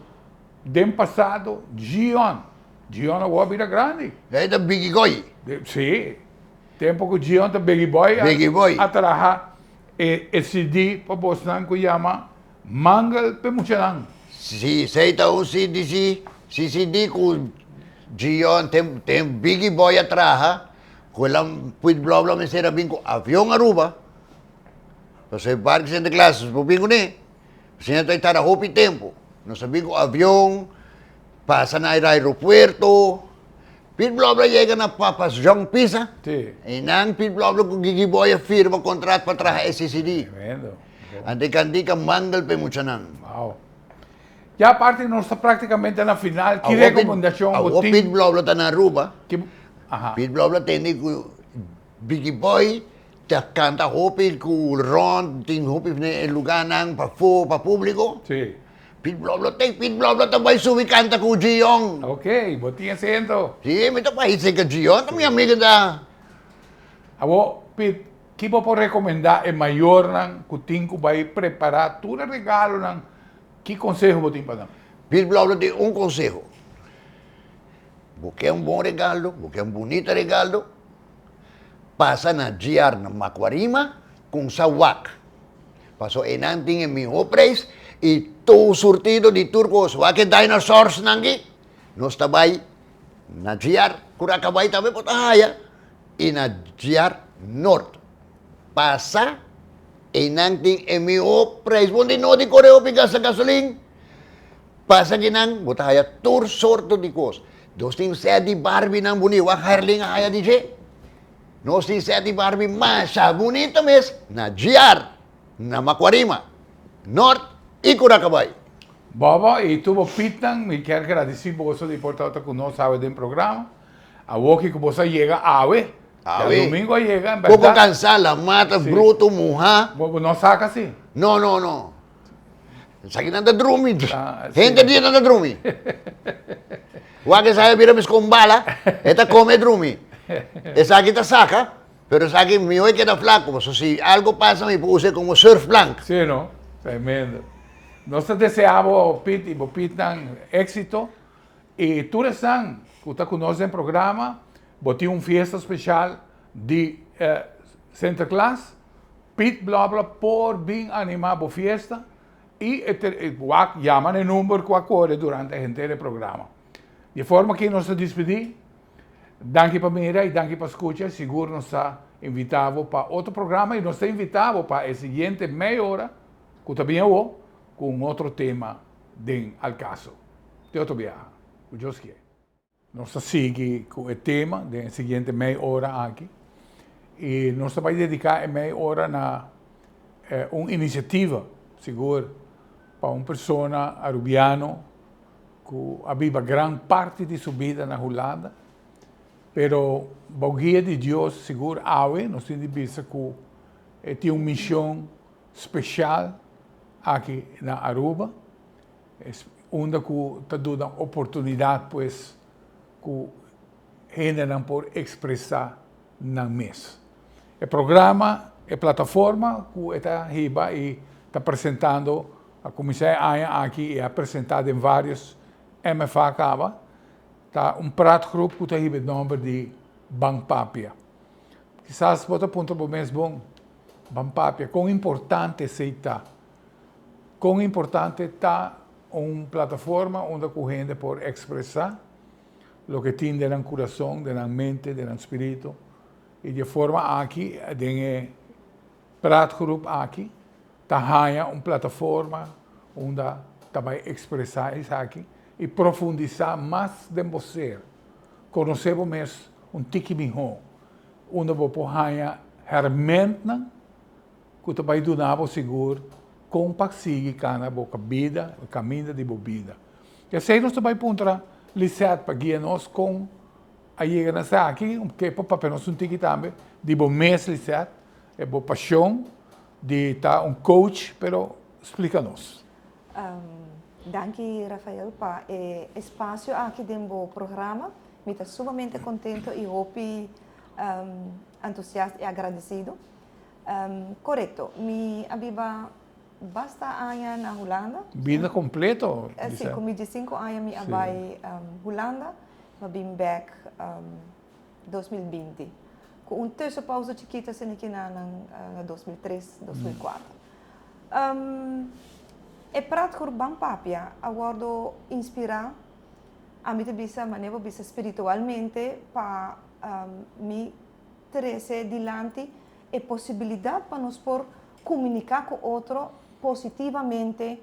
[SPEAKER 1] den pasado Gion, Gion awor a bira grandi.
[SPEAKER 2] E ta Biggie Boy.
[SPEAKER 1] Sí, tempu ku Gion ta Biggie Boy
[SPEAKER 2] Biggie Boy.
[SPEAKER 1] a traha e CD pa bosnan ku yama Mangel p'e muchanan.
[SPEAKER 2] Sí, esei ta un CD sí, sí CD ku Gion ten ten Biggie Boy a traha. Cu el a pui blou blou mester a bin cu avion Aruba. Pasobra e barco Sinterklaas nos por bin cune. Asina ta tarda hopi tempo. Nos a bin cu avion, pasa na aeropuerto. Piet Blou Blou a yega na Papa's Jong Pizza.
[SPEAKER 1] Sí.
[SPEAKER 2] Y nan Piet Blou Blou cu Gigi Boy a firma contract pa traha e CCD.
[SPEAKER 1] Tremendo.
[SPEAKER 2] Ante cantica mangel p'e muchanan.
[SPEAKER 1] Wow. Ya aparte nos ta prácticamente na final. Ki recomendacion bo tin?
[SPEAKER 2] Awor Piet Blou Blou ta na Aruba.
[SPEAKER 1] Ki Aha.
[SPEAKER 2] Piet Blou Blou tende ku Biggie Boy ta kanta hopi ku rond tin hopi e lugarnan pafó pa públiko.
[SPEAKER 1] Sí.
[SPEAKER 2] Piet Blou Blou te Piet Blou Blou ta bai subi kanta ku Gion.
[SPEAKER 1] Ok, bo tin esento.
[SPEAKER 2] Sí, mi ta bai serka Gion, ta mi amigo ta.
[SPEAKER 1] Awor, Piet, ki bo por rekomendá e mayornan ku tin ku bai prepará tur e regalonan? Ki konseho bo tin pa nan?
[SPEAKER 2] Piet Blou Blou tin un konseho. Bo ke un bon regalo, bo ke un bunita regalo, pasa na GR na Macuarima con sa wak. Paso einan tin e miho prijs y tur surtido di tur cos. Wak e dinosaurs nan aki, nos ta bay na GR Curacabay tambe bo ta haya y na GR Noord. Pasa einan tin e miho prijs. Bo no di core hopi gasta gasolin. Pasa kinan, bo ta haya tur sorto di kos. Nos tin set di Barbienan buni, wak Herlin a haya di dje. Nos tin set di Barbie masha bunita mes na GR, na Macuarima, Noord y Curacabay.
[SPEAKER 1] Bobo y tur bo pitnan, mi kier gradici boso di por tabata cu nos awe den programa. Awoki cu boso a yega awe,
[SPEAKER 2] Awe.
[SPEAKER 1] Djadomingo a yega, en berdad.
[SPEAKER 2] Poco cansa, la mata, bruto, muha.
[SPEAKER 1] Bo no saca si?
[SPEAKER 2] No, no, no. Esaki nan ta drumi. Henter dia nan ta drumi. Wak esaki a bira mes kon bala, e ta kome drumi. Esaki ta saka, pero esaki mihó e keda flaku, pasobra si algo pasa mi por us'é komo surfplank.
[SPEAKER 1] Sí no, tremendo. Nos ta desea bo Pit i bo Pitnan éksito i tur esnan ku ta ku nos den programa, bo tin un fiesta speshal di Sinterklaas. Piet Blabla por bin anima bo fiesta y e wak yama na e number cu a core durante henter e programa. Di e forma aki nos ta dispidi. Danki pa mira y danki pa scucha. Sigur nos ta invita bo pa otro programa y nos ta invita bo pa e siguiente mei ora cu ta bin awo cu un otro tema den Al Caso. Te otro biaha. Cu Dios kier. Nos ta sigui ku e tema den e siguiente mei ora aki i nos ta bai dediká e mei ora na Un iniciativa sigur pa un persona Arubiano cu a biba gran parti di su bida na Hulanda, pero bou guia di Dios sigur awe nos tin di bisa cu e tin un mision special aki na Aruba, unda cu ta duna oportunidad pues cu hendenan por expresa nan mes. E programa, e plataforma ku e ta hiba i ta presentando a kuminsá e aña aki i a presentá den vários MFA kaba, ta un praatgroep ku ta hiba e nòmber di Ban Papia. Kisas bo ta puntra bo mes, bon, Ban Papia, kon importante esei ta? Kon importante ta un plataforma unda ku hende por ekspresá loke tin den nan kurason, den nan mente, den nan spiritu. I di e forma aki, den e praatgroep aki, ta haña un plataforma unda ta bai ekspresá esaki i profundisá mas den bo ser, konosé bo mes un tiki mihó, unda bo por haña hèrmèntnan ku ta bai duna bo sigur kon pa sigui kana bo bida, kaminda di bo bida. I esei nos ta bai puntra Lisette pa guia nos kon a yega na esaki, ke por papia nos un tiki tambe di bo mes Lisette, e bo pasion di ta un coach, pero splika nos.
[SPEAKER 4] Danki Rafael pa e espasio aki den bo programa. Mi ta sumamente kontento i hopi entusiasta i agradesido. Korekto, mi a biba basta aña na Hulanda.
[SPEAKER 1] Bida kompleto,
[SPEAKER 4] Si, ku mi diesinku aña mi a bai Hulanda, mi a bin bèk 2020. Ku un tussenpauze chikito asina aki na na 2003, 2004. E praatgroep Ban Papia a wòrdu inspirá, ami ta bisa, manera bo bisa spiritualmente pa mi trese dilanti e posibilidat pa nos por komuniká ku otro positivamente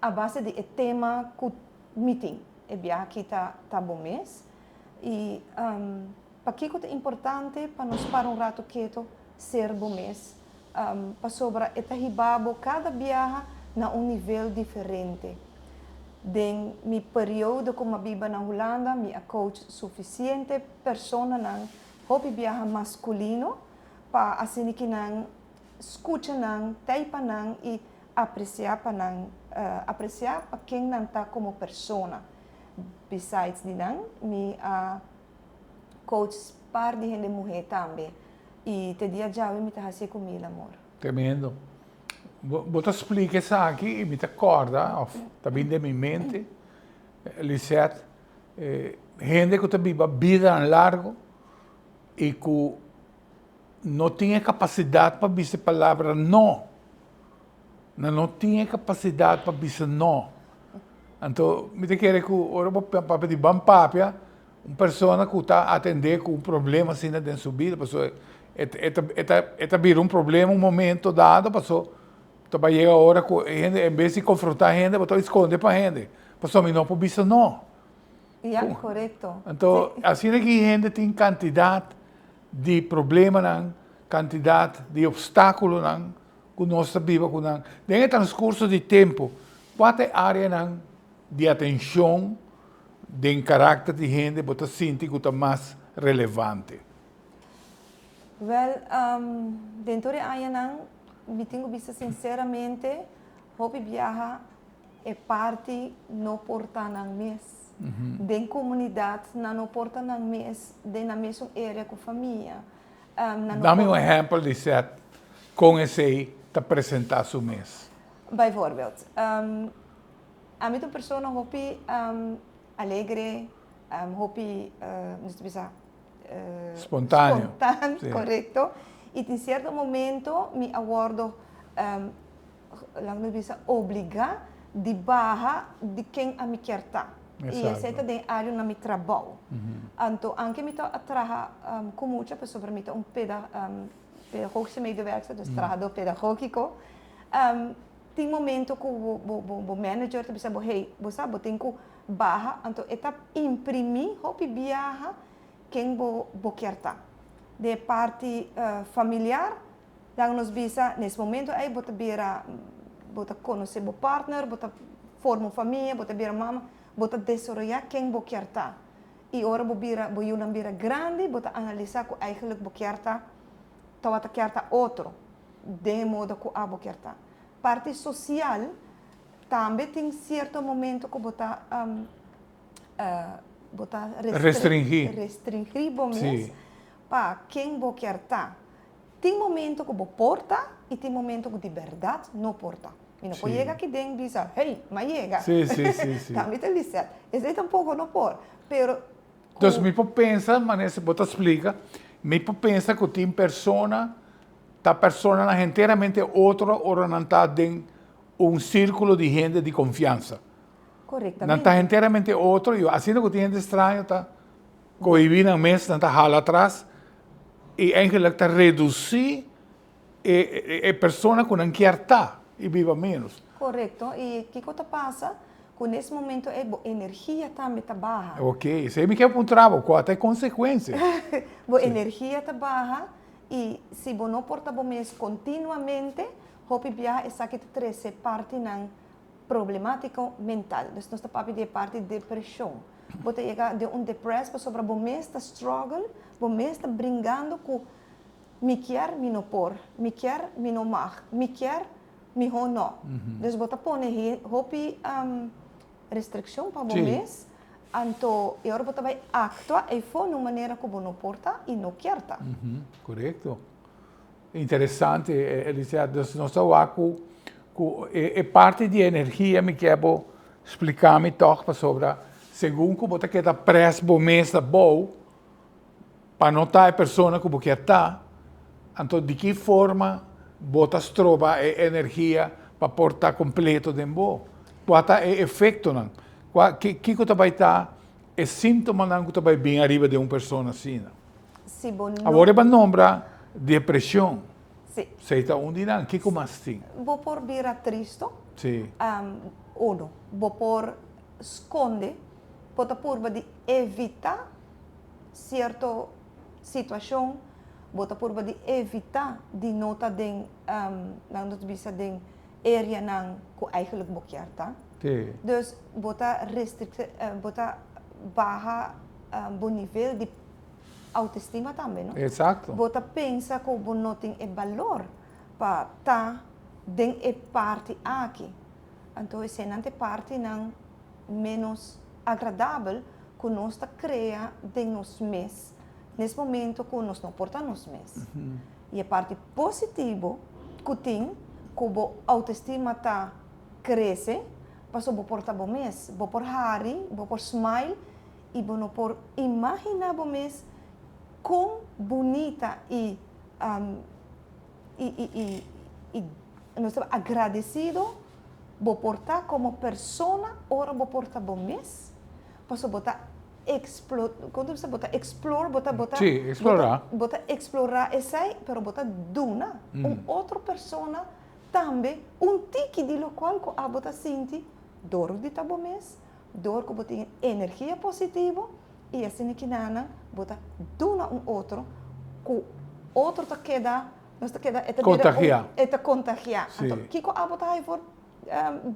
[SPEAKER 4] a base di e tema ku mi tin. E biaha aki ta ta bo mes. I pakiko ta importante pa nos para un ratu keto ser bo mes? Pasobra e ta hiba bo kada biaha na un nivel diferente. Den mi periodo ku mi a biba na Hulanda mi a coach sufisiente personanan hopi biaha maskulino pa asina ki nan skucha nan, tei pa nan i apresiá pa nan, apresiá pa ken nan ta komo persona. Besides di nan, mi a coach par di hende muhé tambe i te dia djawe mi ta hasié ku mil amor.
[SPEAKER 1] Tremendo. Bo ta splika esaki i mi ta kòrda òf ta bini den mi mente, Lisette, hende ku ta biba bidanan largu i ku no tin e kapasidat pa bisa e palabra no. Nan no tin e kapasidat pa bisa no. Anto mi ta kere ku ora bo papia di ban papia, un persona ku ta atendé ku un problema asina den su bida, pasobra e ta bira un problema un momento dado, pasobra ta bai yega ora ku e hende en bes di konfrontá hende bo ta skonde pa hende, pasobra mi no por bisa no.
[SPEAKER 4] Ya, korekto.
[SPEAKER 1] Anto asina ki hende tin kantidat di problemanan, kantidat di opstákulonan ku nos ta biba ku nan. Den e transkurso di tempu, kua ta e áreanan di atenshon den karakter di hende bo ta sinti ku ta mas relevante?
[SPEAKER 4] Wèl, den tur e añanan mi tin ku bisa sinseramente, hopi biaha e parti no por ta nan mes. Den komunidat nan no por ta nan mes den nan mesun area ku famia. Nan no
[SPEAKER 1] Dami un ehèmpel di sèt kon esei ta presentá su mes.
[SPEAKER 4] Bijvoorbeeld, ami ta un persona hopi alegre, hopi, nos ta bisa,
[SPEAKER 1] Spontaneo.
[SPEAKER 4] Spontan, korekto. I tin sierto momento mi a wòrdu, laga nos bisa, obligá di baha di ken ami kier ta. I esei ta den área na mi trabou. Anto, anke mi ta a traha ku mucha pasobra mi ta un pedagogische medewerkster, dus trahadó pedagógiko. Tin momento ku bo manager ta bisa bo, hey, bo sa bo tin ku baha, anto e ta imprimí hopi biaha ken bo bo kier ta. Den e parti familiar, Laga nos bisa, nes momento ei bo ta bira, bo ta konosé bo partner, bo ta forma un famia, bo ta bira mama, bo ta desaroyá ken bo kier ta. I ora bo bira, bo yunan bira grandi, bo ta analisá ku eigenlijk bo kier ta, tabata kier ta otro, den e moda ku abo kier ta. Parti sosial tambe tin sierto momento ku bo ta bo ta
[SPEAKER 1] Restringí.
[SPEAKER 4] restringí bo mes pa ken bo kier ta. Tin momento ku bo por ta i tin momento ku di bèrdat no por ta. Mi no por yega aki den bisa, hey, m'a yega.
[SPEAKER 1] Sí, sí, sí, sí.
[SPEAKER 4] Ta mi ta Lisette. Esei tampoko no por. Pero
[SPEAKER 1] ku. Dus mi por pensa, manera bo ta splika, mi por pensa ku tin persona ta personanan henteramente otro ora nan ta den un sírkulo di hende di konfiansa.
[SPEAKER 4] Korektamente.
[SPEAKER 1] Nan ta henteramente otro i asina ku tin hende straño ta kohibí nan mes, nan ta hala atras i eigenlijk ta redusí e e persona ku nan kier ta i biba ménos.
[SPEAKER 4] Korekto. I kiko ta pasa? Ku nes momento ei bo energia tambe ta baha.
[SPEAKER 1] Ok, esei mi kier puntra bo, kua ta e konsekuensia?
[SPEAKER 4] Bo energia ta baha i si bo no por ta bo mes kontinuamente, hopi biaha esaki ta trese partinan problemátiko mental. Dus nos ta papia di e parti depreshon. Bo ta yega den un depress pasobra bo mes ta struggle, bo mes ta bringando ku mi kier, mi no por, mi kier, mi no mag, mi kier, mihó no. Dus bo ta pone hopi restrikshon pa bo mes, anto e ora bo ta bai aktua eifó na un manera ku bo no por ta i no kier ta.
[SPEAKER 1] Korekto. Interesante, Elisea. Dus nos ta wak ku ku e parti di energia mi kier bo splika mi tòg pasobra segun ku bo ta keda près bo mes abou pa no ta e persona ku bo kier ta, anto di ki forma bo ta stroba e energia pa por ta kompleto den bo? Kua ta e efektonan? Kua kiko ta bai ta e síntomanan ku ta bai bin ariba den un persona asina?
[SPEAKER 4] Si bo no.
[SPEAKER 1] Awor e ba nombra depresion.
[SPEAKER 4] Si.
[SPEAKER 1] Esei ta un di nan. Kiko mas tin?
[SPEAKER 4] Bo por bira tristo.
[SPEAKER 1] Si.
[SPEAKER 4] Uno, bo por skonde, bo ta purba di evitá sierto situashon, bo ta purba di evitá di no ta den, nan ta bisa den areanan ku eigenlijk bo kier ta.
[SPEAKER 1] Si.
[SPEAKER 4] Dus bo ta restrikte, bo ta baha bo nivel di autoestima tambe, no?
[SPEAKER 1] Exacto.
[SPEAKER 4] Bo ta pensa ku bo no tin e balor pa ta den e parti aki. Anto eseinan ta e partinan ménos agradabel ku nos ta krea den nos mes nes momento ku nos no por ta nos mes. I e parti positivo ku tin ku bo autoestima ta krese pasobra bo por ta bo mes, bo por hari, bo por smile i bo no por imaginá bo mes kon bunita i i i i i nos ta agradesido bo por ta komo persona ora bo por ta bo mes, pasobra bo ta explo kon ta bisa bo ta explore bo ta bo ta
[SPEAKER 1] Sí, explorá.
[SPEAKER 4] bo ta explorá esei pero bo ta duna un otro persona tambe un tiki di lokual ku abo ta sinti dor di ta bo mes. Dor ku bo tin energia positivo i asina kinanan bo ta duna un otro ku otro ta keda, nos ta keda, e ta bira un, e ta kontagiá. Anto kiko abo ta haña for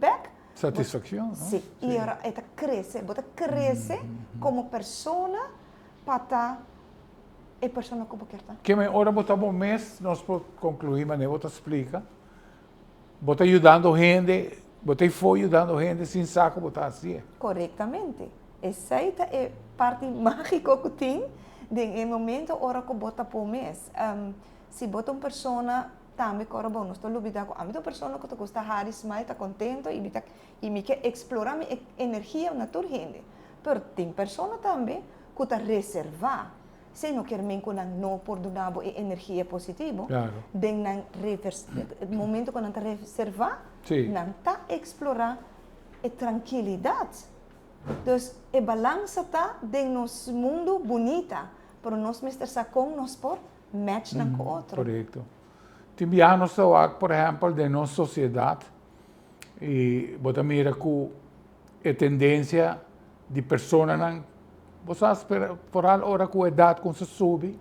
[SPEAKER 4] bèk?
[SPEAKER 1] Satisfakshon, no?
[SPEAKER 4] Si, i ora e ta krese, bo ta krese komo persona pa ta e persona ku bo kier ta.
[SPEAKER 1] Keme ora bo ta bo mes, nos por konkluí manera bo ta splika, Bo ta yudando hende, bo ta ifo yudando hende sin sa ku bo ta hasié.
[SPEAKER 4] Korektamente. Esei ta e parti mágiko ku tin den e momento ora ku bo ta por mes. Si bo ta un persona tambe ku ora bo nos ta lubidá ku ami ta un persona ku ta gusta hari, smile, ta kontento i mi ta i mi ke eksplorá mi energia na tur hende. Pero tin persona tambe ku ta reservá. Esei no kier men ku nan no por duna bo e energia positivo. Den nan momento ku nan ta reservá, nan ta eksplorá e trankilidat. Dus e balansa ta den nos mundu bunita, pero nos mester sa kon nos por match nan ku otro.
[SPEAKER 1] Korekto. Tin biaha nos ta wak, por ehèmpel, den nos sosiedat i bo ta mira ku e tendensia di personanan, bo sa spera, foral ora ku edat kumsa subi,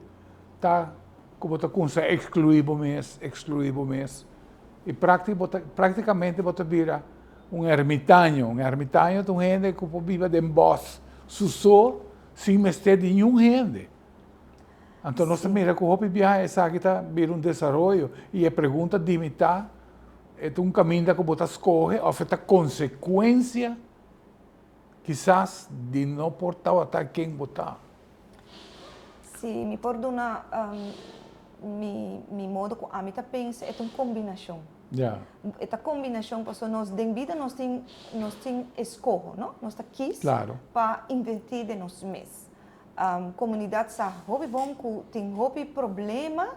[SPEAKER 1] ta ku bo ta kuminsá ekskluí bo mes, ekskluí bo mes i prákti bo ta práktikamente bo ta bira un ermitaño. Un ermitaño ta un hende ku por biba den bòs su so sin mester di niun hende. Anto nos ta mira ku hopi biaha esaki ta bira un desaroyo i e pregunta di mi ta, e ta un kaminda ku bo ta skohe òf e ta konsekuensia kisas di no por tabata ken bo ta?
[SPEAKER 4] Si mi por duna mi mi modo ku ami ta pensa e ta un kombinashon. E ta kombinashon pasobra nos den bida nos tin nos tin eskoho no, nos ta kis pa invertí den nos mes. Komunidat sa hopi bon ku tin hopi problema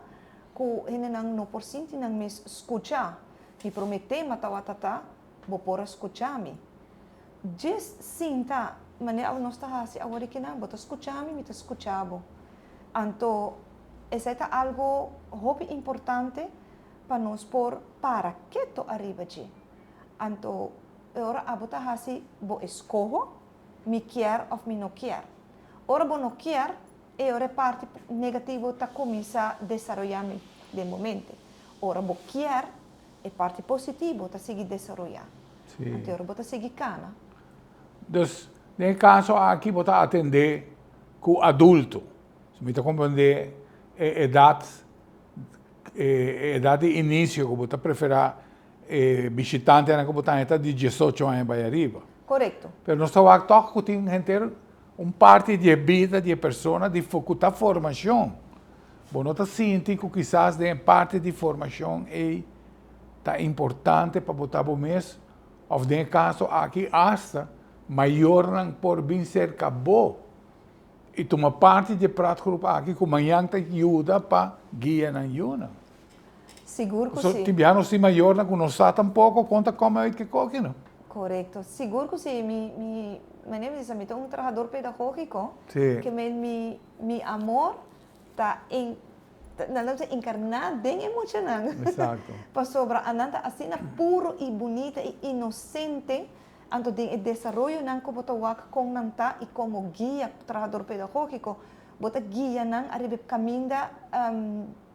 [SPEAKER 4] ku hendenan no por sinti nan mes skuchá. Mi promé tema tabata ta, Bo por a skuchá mi. Djis sinta manera awe nos ta hasi awor aki nan, bo ta skuchá mi, mi ta skuchá bo. Anto esei ta algu hopi importante pa nos por para keto ariba dje. Anto e ora abo ta hasi bo eskoho, mi kier of mi no kier. Ora bo no kier, e ora e parti negativo ta cuminsa desaroya den bo mente. Ora bo kier, e parti positivo ta sigui desaroya. Anto e ora bo ta sigui cana.
[SPEAKER 1] Dus, den e caso aki bo ta atende cu adulto. Mi ta comprende e edad, e edad di inicio cu bo ta prefera E bishitantenan ku bo ta haña ta di diesocho aña bai ariba.
[SPEAKER 4] Korekto.
[SPEAKER 1] Pero nos ta wak tòg ku tin henter un parti di e bida di e persona di ku ta formashon. Bo no ta sinti ku kisas den e parti di formashon ei ta importante pa bo ta bo mes òf den e kaso aki asta mayornan por bin serka bo i tuma parti di e praatgroep aki ku mañan ta yuda pa guia nan yunan.
[SPEAKER 4] Sigur ku si.
[SPEAKER 1] Tin biaha nos tin mayornan ku no sa tampoko kon ta kome uit ke koki no.
[SPEAKER 4] Korekto. Sigur ku si. Mi mi manera mi bisa mi ta un trahador pedagógiko.
[SPEAKER 1] Si.
[SPEAKER 4] Ke men mi mi amor ta en nan ta bisa enkarná den e muchanan.
[SPEAKER 1] Eksakto.
[SPEAKER 4] Pasobra anan ta asina puro i bunita i inosente anto den e desaroyonan ku bo ta wak kon nan ta i komo guia trahador pedagógiko bo ta guia nan ariba e kaminda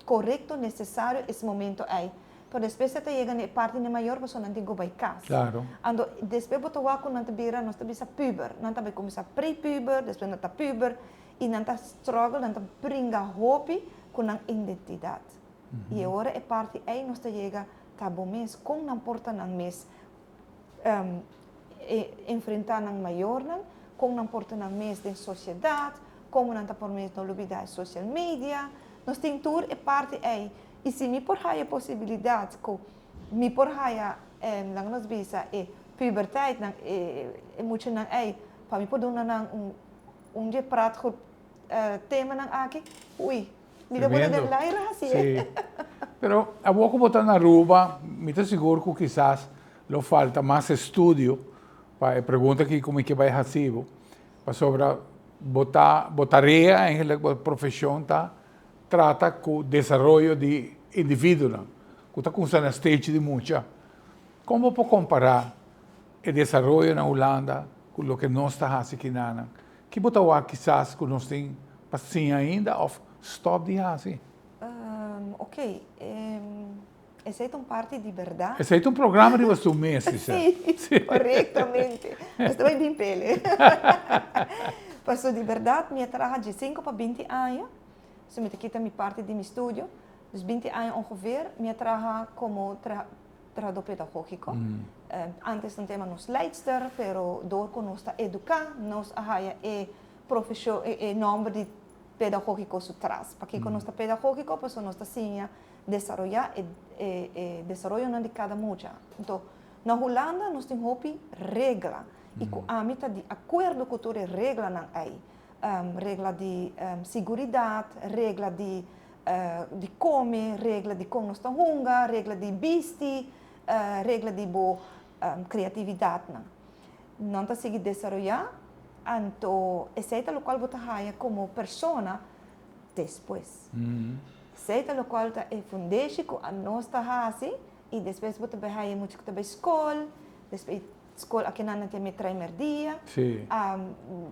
[SPEAKER 4] Korekto, nesesario es momento ei. Pero despues e ta yega na e parti di mayor pasobra nan tin ku bai kas.
[SPEAKER 1] Klaro.
[SPEAKER 4] Anto despues bo ta wak ku nan ta bira, nos ta bisa puber. Nan ta bai kuminsá pre-puber, despues nan ta puber i nan ta struggle, nan ta bringa hopi ku nan identidat. I e ora e parti ei nos ta yega ta bo mes, kon nan por ta nan mes enfrentá nan mayornan, kon nan por ta nan mes den sosiedat, komo nan ta por mes no lubidá e social media. Nos tin tur e parti ei. I si mi por haya e posibilidat ku mi por haya, laga nos bisa, e puberteitnan, e muchanan ei, pa mi por duna nan un un dje praatgroep temanan aki, ui, mi ta pone den laira hasi e.
[SPEAKER 1] Sí. Pero awor ku bo ta na Aruba, mi ta sigur ku kisas lo falta mas estudio pa e pregunta aki ku mi ke bai hasi bo. Pasobra bo ta, bo tarea eigenlijk, bo profesion ta trata cu desaroyo di individuonan cu ta cuminsa na stage di mucha. Con bo por compara e desaroyo na Hulanda cu loke nos ta haci kinanan? Ki bo ta wak kisas cu nos tin pa siña ainda of stop di haci?
[SPEAKER 4] Ok, Esei ta un parti di bèrdat.
[SPEAKER 1] Esei ta un programa riba su mes, Giselle.
[SPEAKER 4] Sí, korektamente. Nos ta bai bin pele. Pasobra di bèrdat mi a traha diesinko pa binti aña, so mi ta kita mi parti di mi studio. Dus binti aña ongeveer mi a traha komo trahadó pedagógiko. Antes nan ta yama nos leidster, pero dor ku nos ta eduká, nos a haya e profeshon, e nòmber di pedagógiko su tras. Pakiko nos ta pedagógiko? Pasobra nos ta siña desaroyá e e desaroyonan di kada mucha. Anto, na Hulanda nos tin hopi regla i ku ami ta di akuerdo ku tur e reglanan ei. Regla di siguridat, regla di di kome, regla di kon nos ta hunga, regla di bisti, regla di bo kreatividatnan. Nan ta sigui desaroyá, anto esei ta lokual bo ta haya komo persona despues. Esei ta lokual ta e fundeshi ku anos ta hasi i despues bo ta bai haya mucha ku ta bai skol, despues skol akinan nan tin mi trai merdia,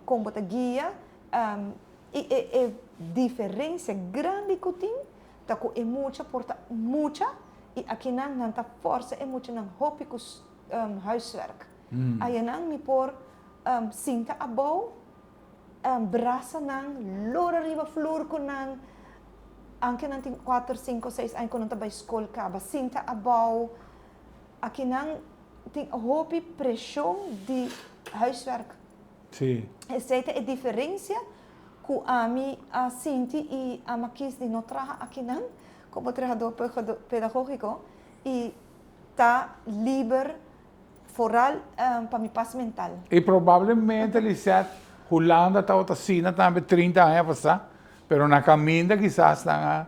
[SPEAKER 4] kon bo ta guia i e e diferensia grandi ku tin. Ta ku e mucha por ta mucha i akinan nan ta forsa e muchanan hopi ku huiswerk. Ayanan mi por sinta abou, brasa nan, lora riba flur ku nan, anke nan tin kuater, sinku, seis aña ku nan ta bai skol kaba, sinta abou. Akinan tin hopi preshon di huiswerk.
[SPEAKER 1] Sí.
[SPEAKER 4] Esei ta e diferensia ku ami a sinti i ami a kis di no traha akinan komo trahadó pedagógiko i ta liber foral pa mi pas mental.
[SPEAKER 1] I probablemente Lisette, Hulanda tabata asina tambe 30 aña pasá, pero na kaminda kisas nan a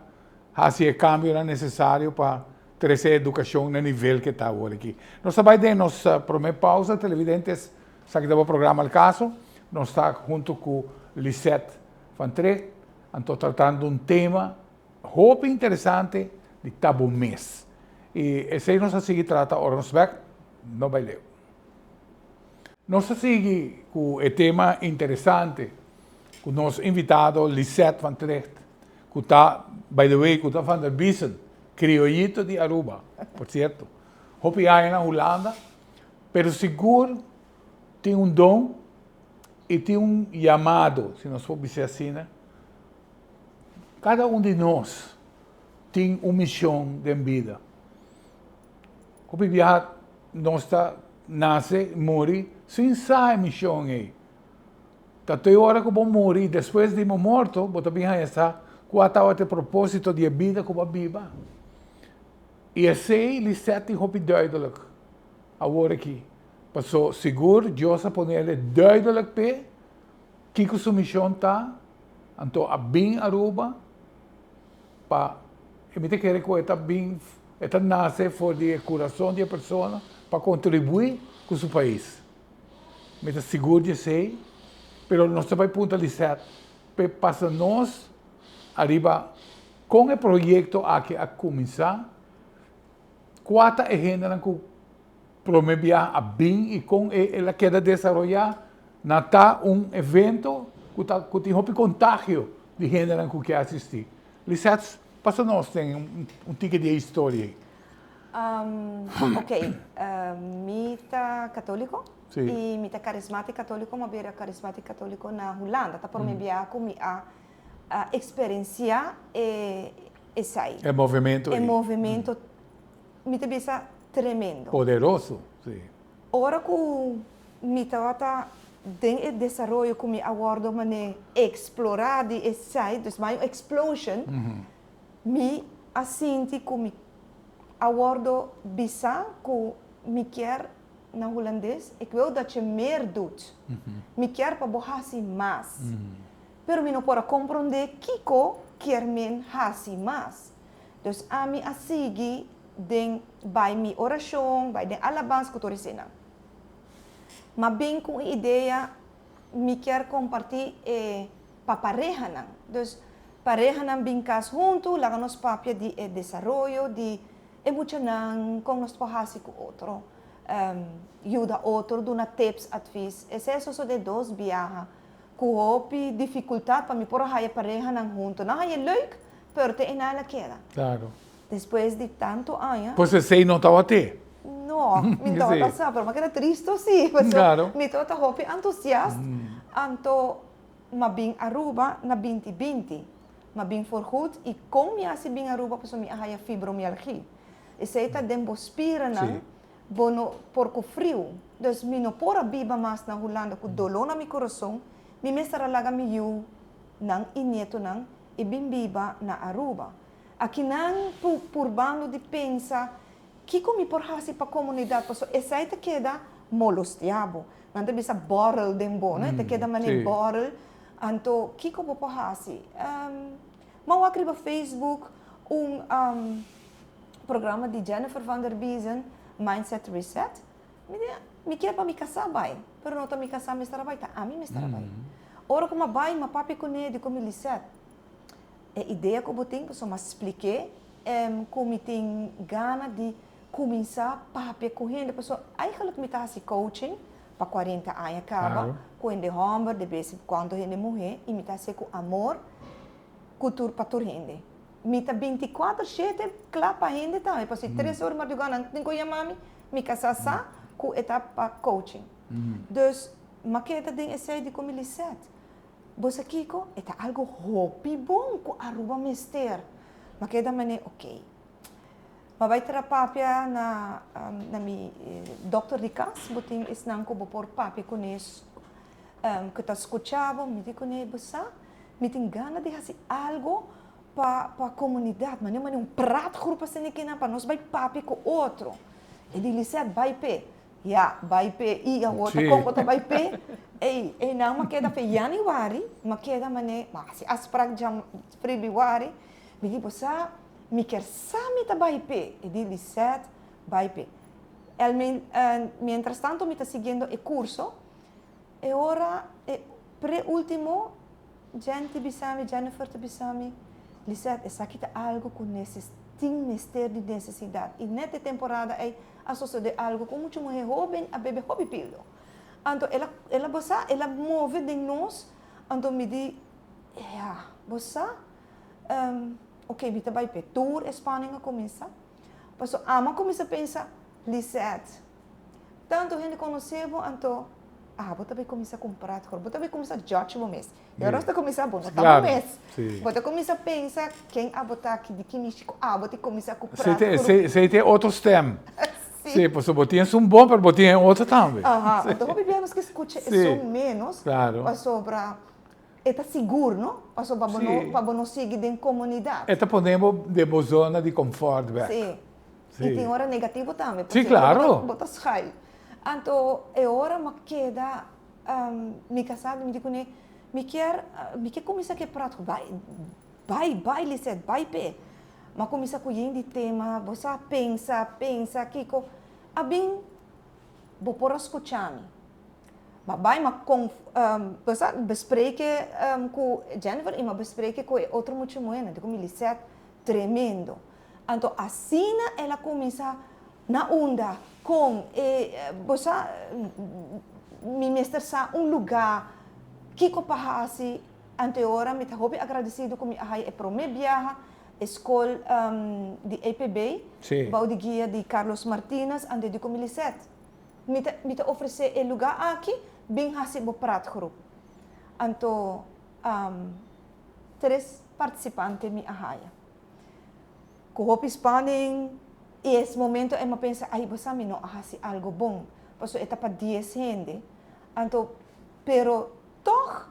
[SPEAKER 1] hasi e kambionan nesesario pa trese edukashon na nivel ke ta awor aki. Nos ta bai den nos promé pausa, televidentes. Esaki ta bo programa Al Caso. Nos ta hunto cu Lisette van Trigt, anto tratando un tema hopi interesante di ta bo mes. Y esey nos a sigui trata ora nos bek, no bay leu. Nos a sigui cu e tema interesante cu nos invitado Lisette van Trigt, cu ta, by the way, cu ta van der Biesen, criollito di Aruba, por cierto. Hopi aña na Hulanda. Pero sigur tin un don i tin un yamado, si nos por bis'é asina. Kada un di nos tin un mishon den bida. Hopi biaha nos ta nase i muri sin sa e mishon ei. Ta te ora ku bo muri i despues di bo morto bo ta bin haña sa kua tabata e propósito di e bida ku bo a biba. I esei Lisette tin hopi duidelijk awor aki. Paso sigur Dios a ponele duidelijk p'e kiko su mishon ta, anto a bin Aruba pa, i mi ta kere ku e ta bin, e ta nase for di e kurason di e persona pa kontribuí ku su pais. Mi ta sigur di esei, pero nos ta bai puntra Lisette p'e pasa nos ariba Kon e proyekto aki a kuminsá? Kua ta e hendenan ku promé biaha a bin i kon el a keda desaroyá na ta un evento ku ta ku tin hopi kontagio di hendenan ku ke asistí? Lisette, pasa nos den un tiki di e historia ei.
[SPEAKER 4] Ok, mi ta katóliko i mi ta karismátik katóliko, mi a bira karismátik katóliko na Hulanda. Ta promé biaha ku mi a a experiencia e esai.
[SPEAKER 1] E movimento
[SPEAKER 4] ei. E movimento, mi ta bisa tremendo.
[SPEAKER 1] Poderoso, si.
[SPEAKER 4] Ora cu mi tabata den e desaroyo cu mi a wordo mane explora di esai, dus mai un explosion, mi a sinti cu mi a wordo bisa cu mi kier, na Hulandes, ik wil dat je meer doet. Mi kier pa bo haci mas. Pero mi no por a komprondé kiko kier men hasi mas. Dus ami a sigui den bai mi orashon, bai den alabans ku tur eseinan. Ma bin ku un idea mi kier kompartí e pa parehanan. Dus parehanan bin kas huntu, laga nos papia di e desaroyo di e muchanan, kon nos por hasi ku otro, yuda otro, duna tips, advis. Esei a sosodé dos biaha. Ku hopi difikultat pa mi por a haya parehanan huntu. Nan haya leuk, pero te einan el a keda.
[SPEAKER 1] Claro.
[SPEAKER 4] Despues di tantu aña.
[SPEAKER 1] Pues esei no tabata.
[SPEAKER 4] No, mi no tabata sa, pero mi a keda tristo si.
[SPEAKER 1] Claro.
[SPEAKER 4] Mi tabata hopi entusiast. Anto m'a bin Aruba na binti binti. M'a bin voorgoed i kon mi hasi bin Aruba pasobra mi a haya fibromialgia. Esei ta den bo spiranan. Bo no por ku friu. Dus mi no por a biba mas na Hulanda ku doló na mi kurason, mi mester a laga mi yu nan i nietonan i bin biba na Aruba. Akinan pu purbando di pensa kiko mi por hasi pa komunidat pasobra esei ta keda molostia bo. Nan ta bisa bòrel den bo, no? E ta keda manera bòrel. Anto kiko bo por hasi? Mi a wak riba Facebook un. Programa di Jennifer van der Biezen, Mindset Reset, mi di, mi kier pa mi kasá bai, pero no ta mi kasá mester a bai, ta ami mester a bai. Ora ku mi a bai, mi a papia kuné, di ku mi Lisette, e idea ku bo tin, pasobra mi a splik'é ku mi tin gana di kuminsá papia ku hende, pasobra eigenlijk mi ta hasi coaching pa kuarenta aña kaba, ku hende hòmber, de bes en kuando hende muhé, i mi ta hasié ku amor ku tur pa tur hende. Mi ta binticuater shete kla pa hende tambe, pasobra si tres ora mardugá nan tin ku yama mi, mi kasá sa ku e ta pa coaching. Dus, m'a keda den esei di ku mi Lisette, bo sa kiko? E ta algu hopi bon ku Aruba mester. M'a keda manera, oké. M'a bai traha papia na na mi dòkter di kas, bo tin esnan ku bo por papia kuné ku ta skucha bo, mi di kuné, bo sa, mi tin gana di hasi algu pa pa komunidat, manera manera un praatgroep asina kinan pa nos bai papia ku otro. E di Lisette, bai p'e. Ya, bai p'e. I awor ta kon bo ta bai p'e? Ey, eynan m'a keda fe yanüari, m'a keda manera, m'a hasi afsprak dja febrüari, mi di bo sa, mi kier sa mi ta bai p'e. E di Lisette, bai p'e. El mientras tanto mi ta siguiendo e kurso, E ora e pre-ultimo, Jen ta bisa mi, Jennifer ta bisa mi, Lisette, esaki ta algo cu neces tin mester di necesidad. Y net e temporada ey a sosode algo cu un mucha muher hoben a bebe hopi pildo. Anto el a, el a bo sa, el a move den nos, anto mi di, ya, bo sa, ok, mi ta bay p'e. Tur e spanning a cuminsa. Pasobra amo a cuminsa pensa, Lisette, Tantu hende konosé bo, anto abo ta bai kuminsá kumpra atkor. Bo ta bai kuminsá judge bo mes. I ora bo ta kuminsá, bo no ta bo mes. Bo ta kuminsá pensa ken abo ta, ki di ki mishi ku abo ta kuminsá kumpra atkor.
[SPEAKER 1] Esei ta e otro stem. Si, pasobra bo tin esun bon, pero bo tin e otro tambe.
[SPEAKER 4] Aha, anto hopi bia nos ke skucha esun ménos, pasobra e ta sigur, no? Pasobra pa bo no, pa bo no sigui den komunidat.
[SPEAKER 1] E ta pone bo den bo zona di komfòrt bèk.
[SPEAKER 4] Si. I tin ora negativo tambe.
[SPEAKER 1] Sí, claro.
[SPEAKER 4] Bo ta schuil. Anto e ora m'a keda mi kasá mi di kuné, mi kier, mi ke kuminsá ku e prat bai, bai, bai Lisette, bai p'e. M'a kuminsá ku yen di tema, bo sa pensa, pensa kiko. A bin bo por a skucha mi. M'a bai m'a kon, bo sa, bespreke ku Jennifer i m'a bespreke ku e otro mucha muhénan. Di ku mi Lisette, tremendo. Anto asina el a kuminsá na unda kon e bo sa mi mester sa un lugá kiko pa hasi anto e ora mi ta hopi agradesido ku mi a haya e promé biaha e skol di EPB bou di guia di Carlos Martinez anto e di ku mi Lisette mi ta mi ta ofresé e lugá aki bin hasi bo praatgroep anto tres partisipante mi a haya. Ku hopi spanning i es momento e mi a pensa ai bo sa mi no a hasi algo bon pasobra e ta pa dies hende anto pero tog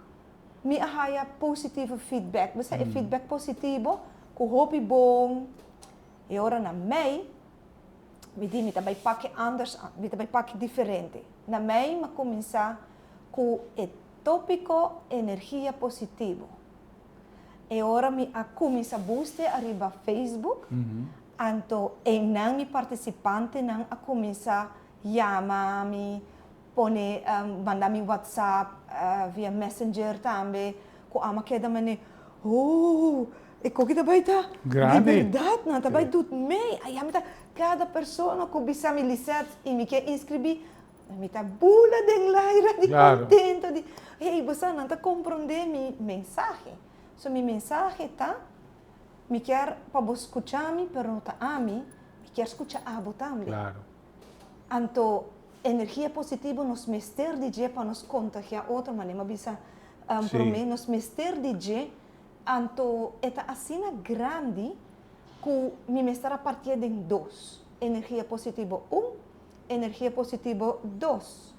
[SPEAKER 4] mi a haya positivo feedback bo sa e feedback positivo ku hopi bon e ora na mei mi di mi ta bai paki anders mi ta bai paki diferente na mei mi a kuminsa ku e topiko energia positivo. E ora mi a cuminsa buste ariba Facebook, anto eynan mi participantenan a cuminsa yama mi, pone manda mi WhatsApp via Messenger tambe, cu amo a keda mane, oh, e koki ta bay ta di berdad, nan ta bay dut mey, aya mi ta, cada persona cu bisa mi Lisette y mi kier inscribi, Mi ta bula den laira di contento di, hey, bo sa, nan ta comprende mi mensahe. So mi mensahe ta, mi kier pa bo scucha mi, pero no ta ami, mi kier scucha abo tambe. Anto, energia positivo nos mester di dje pa nos contagia otro, manera mi a bisa prome, nos mester di dje, anto e ta asina grandi cu mi mester a partié den dos, energia positivo un, Energia positivo dos.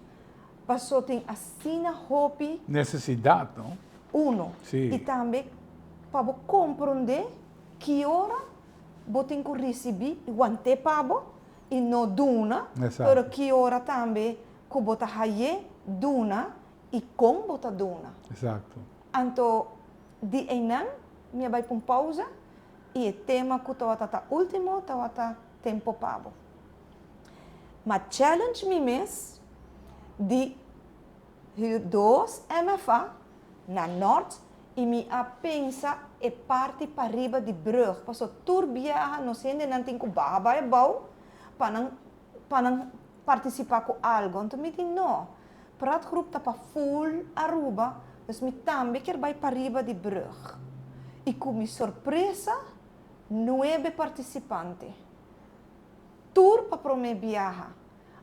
[SPEAKER 4] Paso tin asina hopi.
[SPEAKER 1] Necesidad, no?
[SPEAKER 4] Uno.
[SPEAKER 1] Si.
[SPEAKER 4] Y tambe pa bo comprende ki ora bo tin cu ricibi y want'é pa bo y no duna.
[SPEAKER 1] Exacto.
[SPEAKER 4] Pero ki ora tambe cu bo ta hay'é duna y con bo ta duna.
[SPEAKER 1] Exacto.
[SPEAKER 4] Anto di eynan mi a bay pa un pausa y e tema cu tawata ta ultimo tawata tempo pa bo. Ma challenge mi mes di huur dos MFA na Noord y mi a pensa e parti pariba di brug paso tur biaha nos hendenan tin cu baha bay abao pa nan pa nan participa cu algo. Anto mi di no, praatgroep ta pa full Aruba dus mi tambe kier bay pariba di brug y cu mi sorpresa. Nuebe partisipante. Tur pa promé biaha.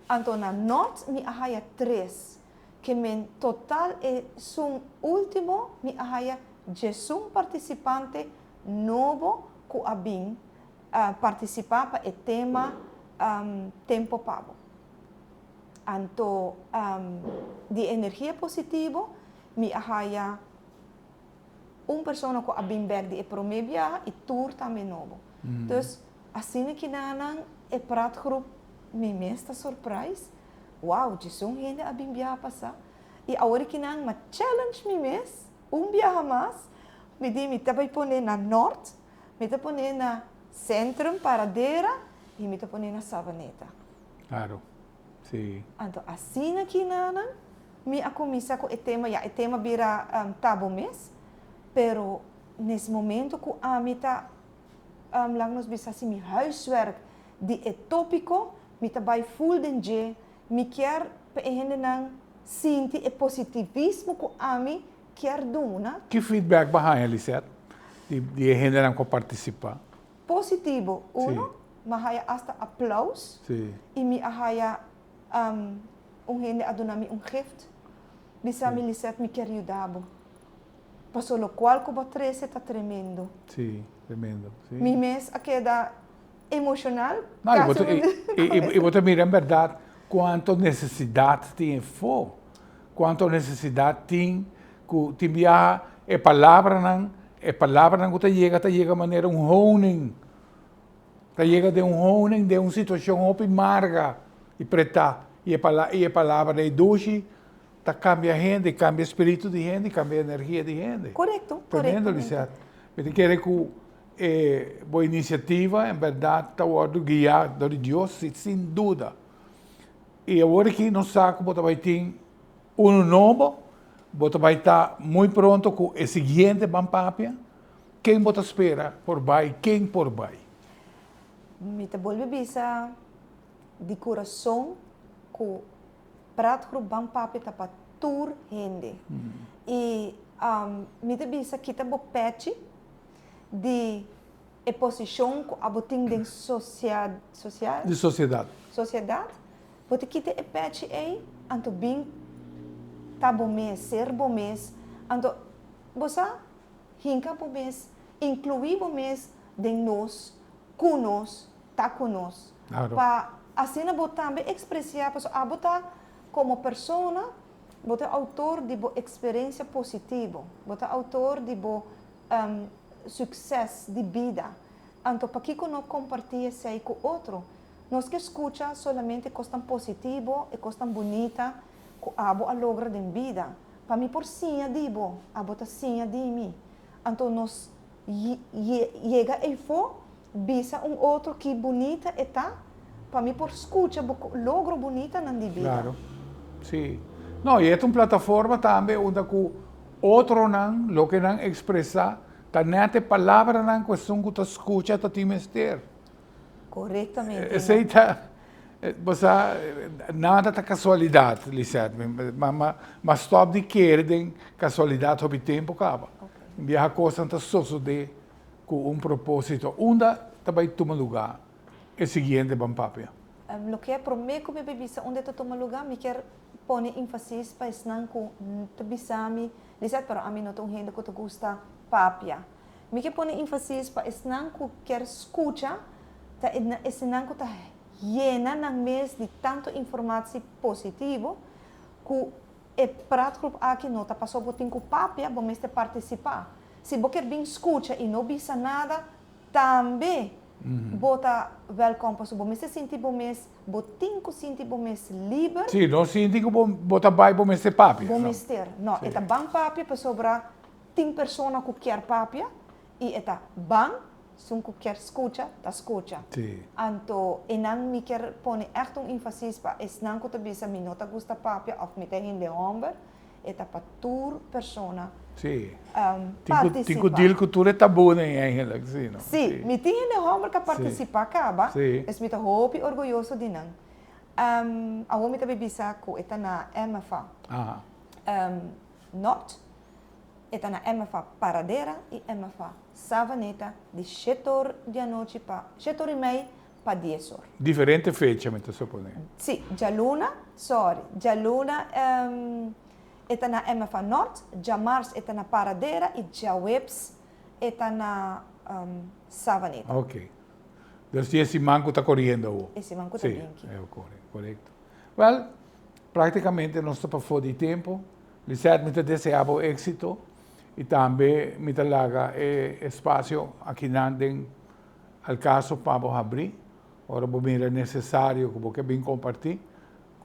[SPEAKER 4] Anto na Nort mi a haya tres. Ke men total e sun último mi a haya djesun partisipante nobo ku a bin partisipá pa e tema Tempo pa bo. Anto di energia positivo mi a haya un persona ku a bin bèk di e promé biaha i tur tambe nobo. Dus asina kinanan e praatgroep mi mes ta surprise, wow djesun hende a bin biaha pasá i awor e kinan m'a challenge mi mes un biaha mas, mi di mi ta bai pone na Nort, mi ta pone na Centrum Paradera i mi ta pone na Savaneta.
[SPEAKER 1] Claro, si.
[SPEAKER 4] Anto asina kinanan Mi a cuminsa cu e tema, ya e tema bira tabo mes, pero nes momento cu ami ta, laga nos bisa haci mi huiswerk di e topico, mi ta bay full den dje, mi kier pa e hendenan sinti e positivismo cu ami kier duna.
[SPEAKER 1] Ki feedback bo a haña, Lisette, di e hendenan cu a participa?
[SPEAKER 4] Positivo, uno, mi a haya hasta aplaus y mi a haya Un hende a duna mi un gift, bisa mi, Lisette, mi kier yuda bo. Paso locual cu bo trece ta tremendo.
[SPEAKER 1] Sí, tremendo, sí.
[SPEAKER 4] Mi mes a keda emocional.
[SPEAKER 1] No, y bo ta, y, y bo ta mira en berdad cuanto necesidad tin efo. Cuanto necesidad tin cu tin biaha e palabranan, e palabranan cu ta yega, ta yega manera un honing. Ta yega den un honing, den un situacion hopi marga y pretá, y e pala y e palabra di dushi ta cambia hende, cambia spiritu di hende, cambia energia di hende.
[SPEAKER 4] Correcto,
[SPEAKER 1] Tremendo, Lisette. Mi ta kere cu e bo iniciativa en berdad ta wordo guia dor di Dios, si, sin duda. Y awor aki nos sa cu bo ta bay tin uno nobo, bo ta bay ta muy pronto cu e siguiente Ban Papia. Ken bo ta spera por bai? Ken por bai?
[SPEAKER 4] Mi ta bolbe bisa di kurason ku Praatgroep Ban Papia ta pa tur hende. I mi ta bisa kita bo pechi di e posishon ku abo tin den sosial.
[SPEAKER 1] Di sosiedat.
[SPEAKER 4] Sosiedat. Bo ta kita e pechi ei, anto bin ta bo mes, ser bo mes. Anto bo sa Hinka bo mes, inkluí bo mes den nos, ku nos, ta ku nos. Pa asina bo tambe ekspresiá, pasobra abo ta komo persona, bo ta outor di bo eksperensia positivo, bo ta outor di bo sukses di bida. Anto pakiko no kompartí esei ku otro? Nos ke skucha solamente kosnan positivo, e kosnan bunita ku abo a logra den bida. Pa mi por siña di bo, abo ta siña di mi. Anto nos yega eifó, bisa un otro ki bunita e ta, pa mi por skucha bo logro bunitanan di bida.
[SPEAKER 1] Claro, si. No, i e ta un plataforma tambe unda ku otronan loke nan ekspresá ta nèt e palabranan ku esun ku ta skucha ta tin mester.
[SPEAKER 4] Korektamente.
[SPEAKER 1] Esei ta, bo sa, nada ta kasualidat, Lisette. Ma stòp di kere den kasualidat hopi tempu kaba. Biaha kosnan ta sosodé ku un propósito. Unda ta bai tuma lugá e siguiente Ban Papia?
[SPEAKER 4] Loke e promé ku mi bai bisa unda e ta tuma lugá, mi kier pone énfasis pa esnan ku ta bisa mi, Lisette, pero ami no ta un hende ku ta gusta papia. Mi ke pone infasis pa esnan ku kier skucha, ta esnan ku ta yena nan mes di tantu informatie positivo, ku e praatgroep aki no ta paso bo tin ku papia, bo mester partisipá. Si bo kier bin skucha i no bisa nada, tambe bo ta wèlkòm paso bo mester sinti bo mes, bo tin ku sinti bo mes liber.
[SPEAKER 1] Sí, no sinti ku bo ta bai bo mester papia.
[SPEAKER 4] Bo mester, no, e ta ban papia pasobra Tin persona ku kier papia i e ta ban, esun ku kier skucha ta skucha. Anto enan mi kier pone ègt un infasis pa esnan ku ta bisa mi no ta gusta papia òf mi ta hende hòmber, e ta pa tur persona partisipá.
[SPEAKER 1] Tin ku deal ku tur e tabúnan eigenlijk, si no?
[SPEAKER 4] Si, mi tin hende hòmber ku a partisipá kaba, es mi ta hopi orguyoso di nan. Awor mi ta bai bisa ku e ta na MFA. Nort. E ta na MFA Paradera i MFA Savaneta di shetor di anochi pa shetor i mei pa dies or.
[SPEAKER 1] Diferente fecha mi ta suponé.
[SPEAKER 4] Sí, djaluna, sorry, djaluna e ta na MFA Nort, djamars e ta na Paradera i djaweps e ta na Savaneta.
[SPEAKER 1] Ok. Dus di e siman ku ta koriendo awor.
[SPEAKER 4] E siman ku ta binki.
[SPEAKER 1] Sí, e kore, korekto. Wèl, praktikamente nos ta pafó di tempu. Lisette, mi ta deseá bo éksito i tambe mi ta laga e espasio akinan den Al Caso pa bo habrí. Ora bo mira nesesario ku bo ke bin kompartí,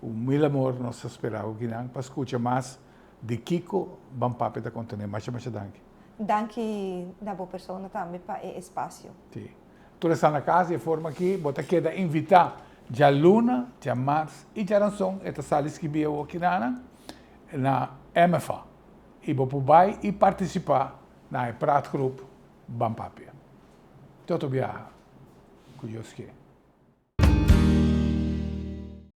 [SPEAKER 1] ku mil amor nos ta spera bo akinan pa skucha mas di kiko Ban Papia ta kontené. Masha masha danki.
[SPEAKER 4] Danki na bo persona tambe pa e espasio.
[SPEAKER 1] Sí. Tur esnan na kas di e forma aki bo ta keda invitá djaluna, djamars i djaranson e ta sali skibí awor kinanan na MFA i bo por bai i partisipá na e praatgroep Ban Papia. Te otro biaha ku Dios ke.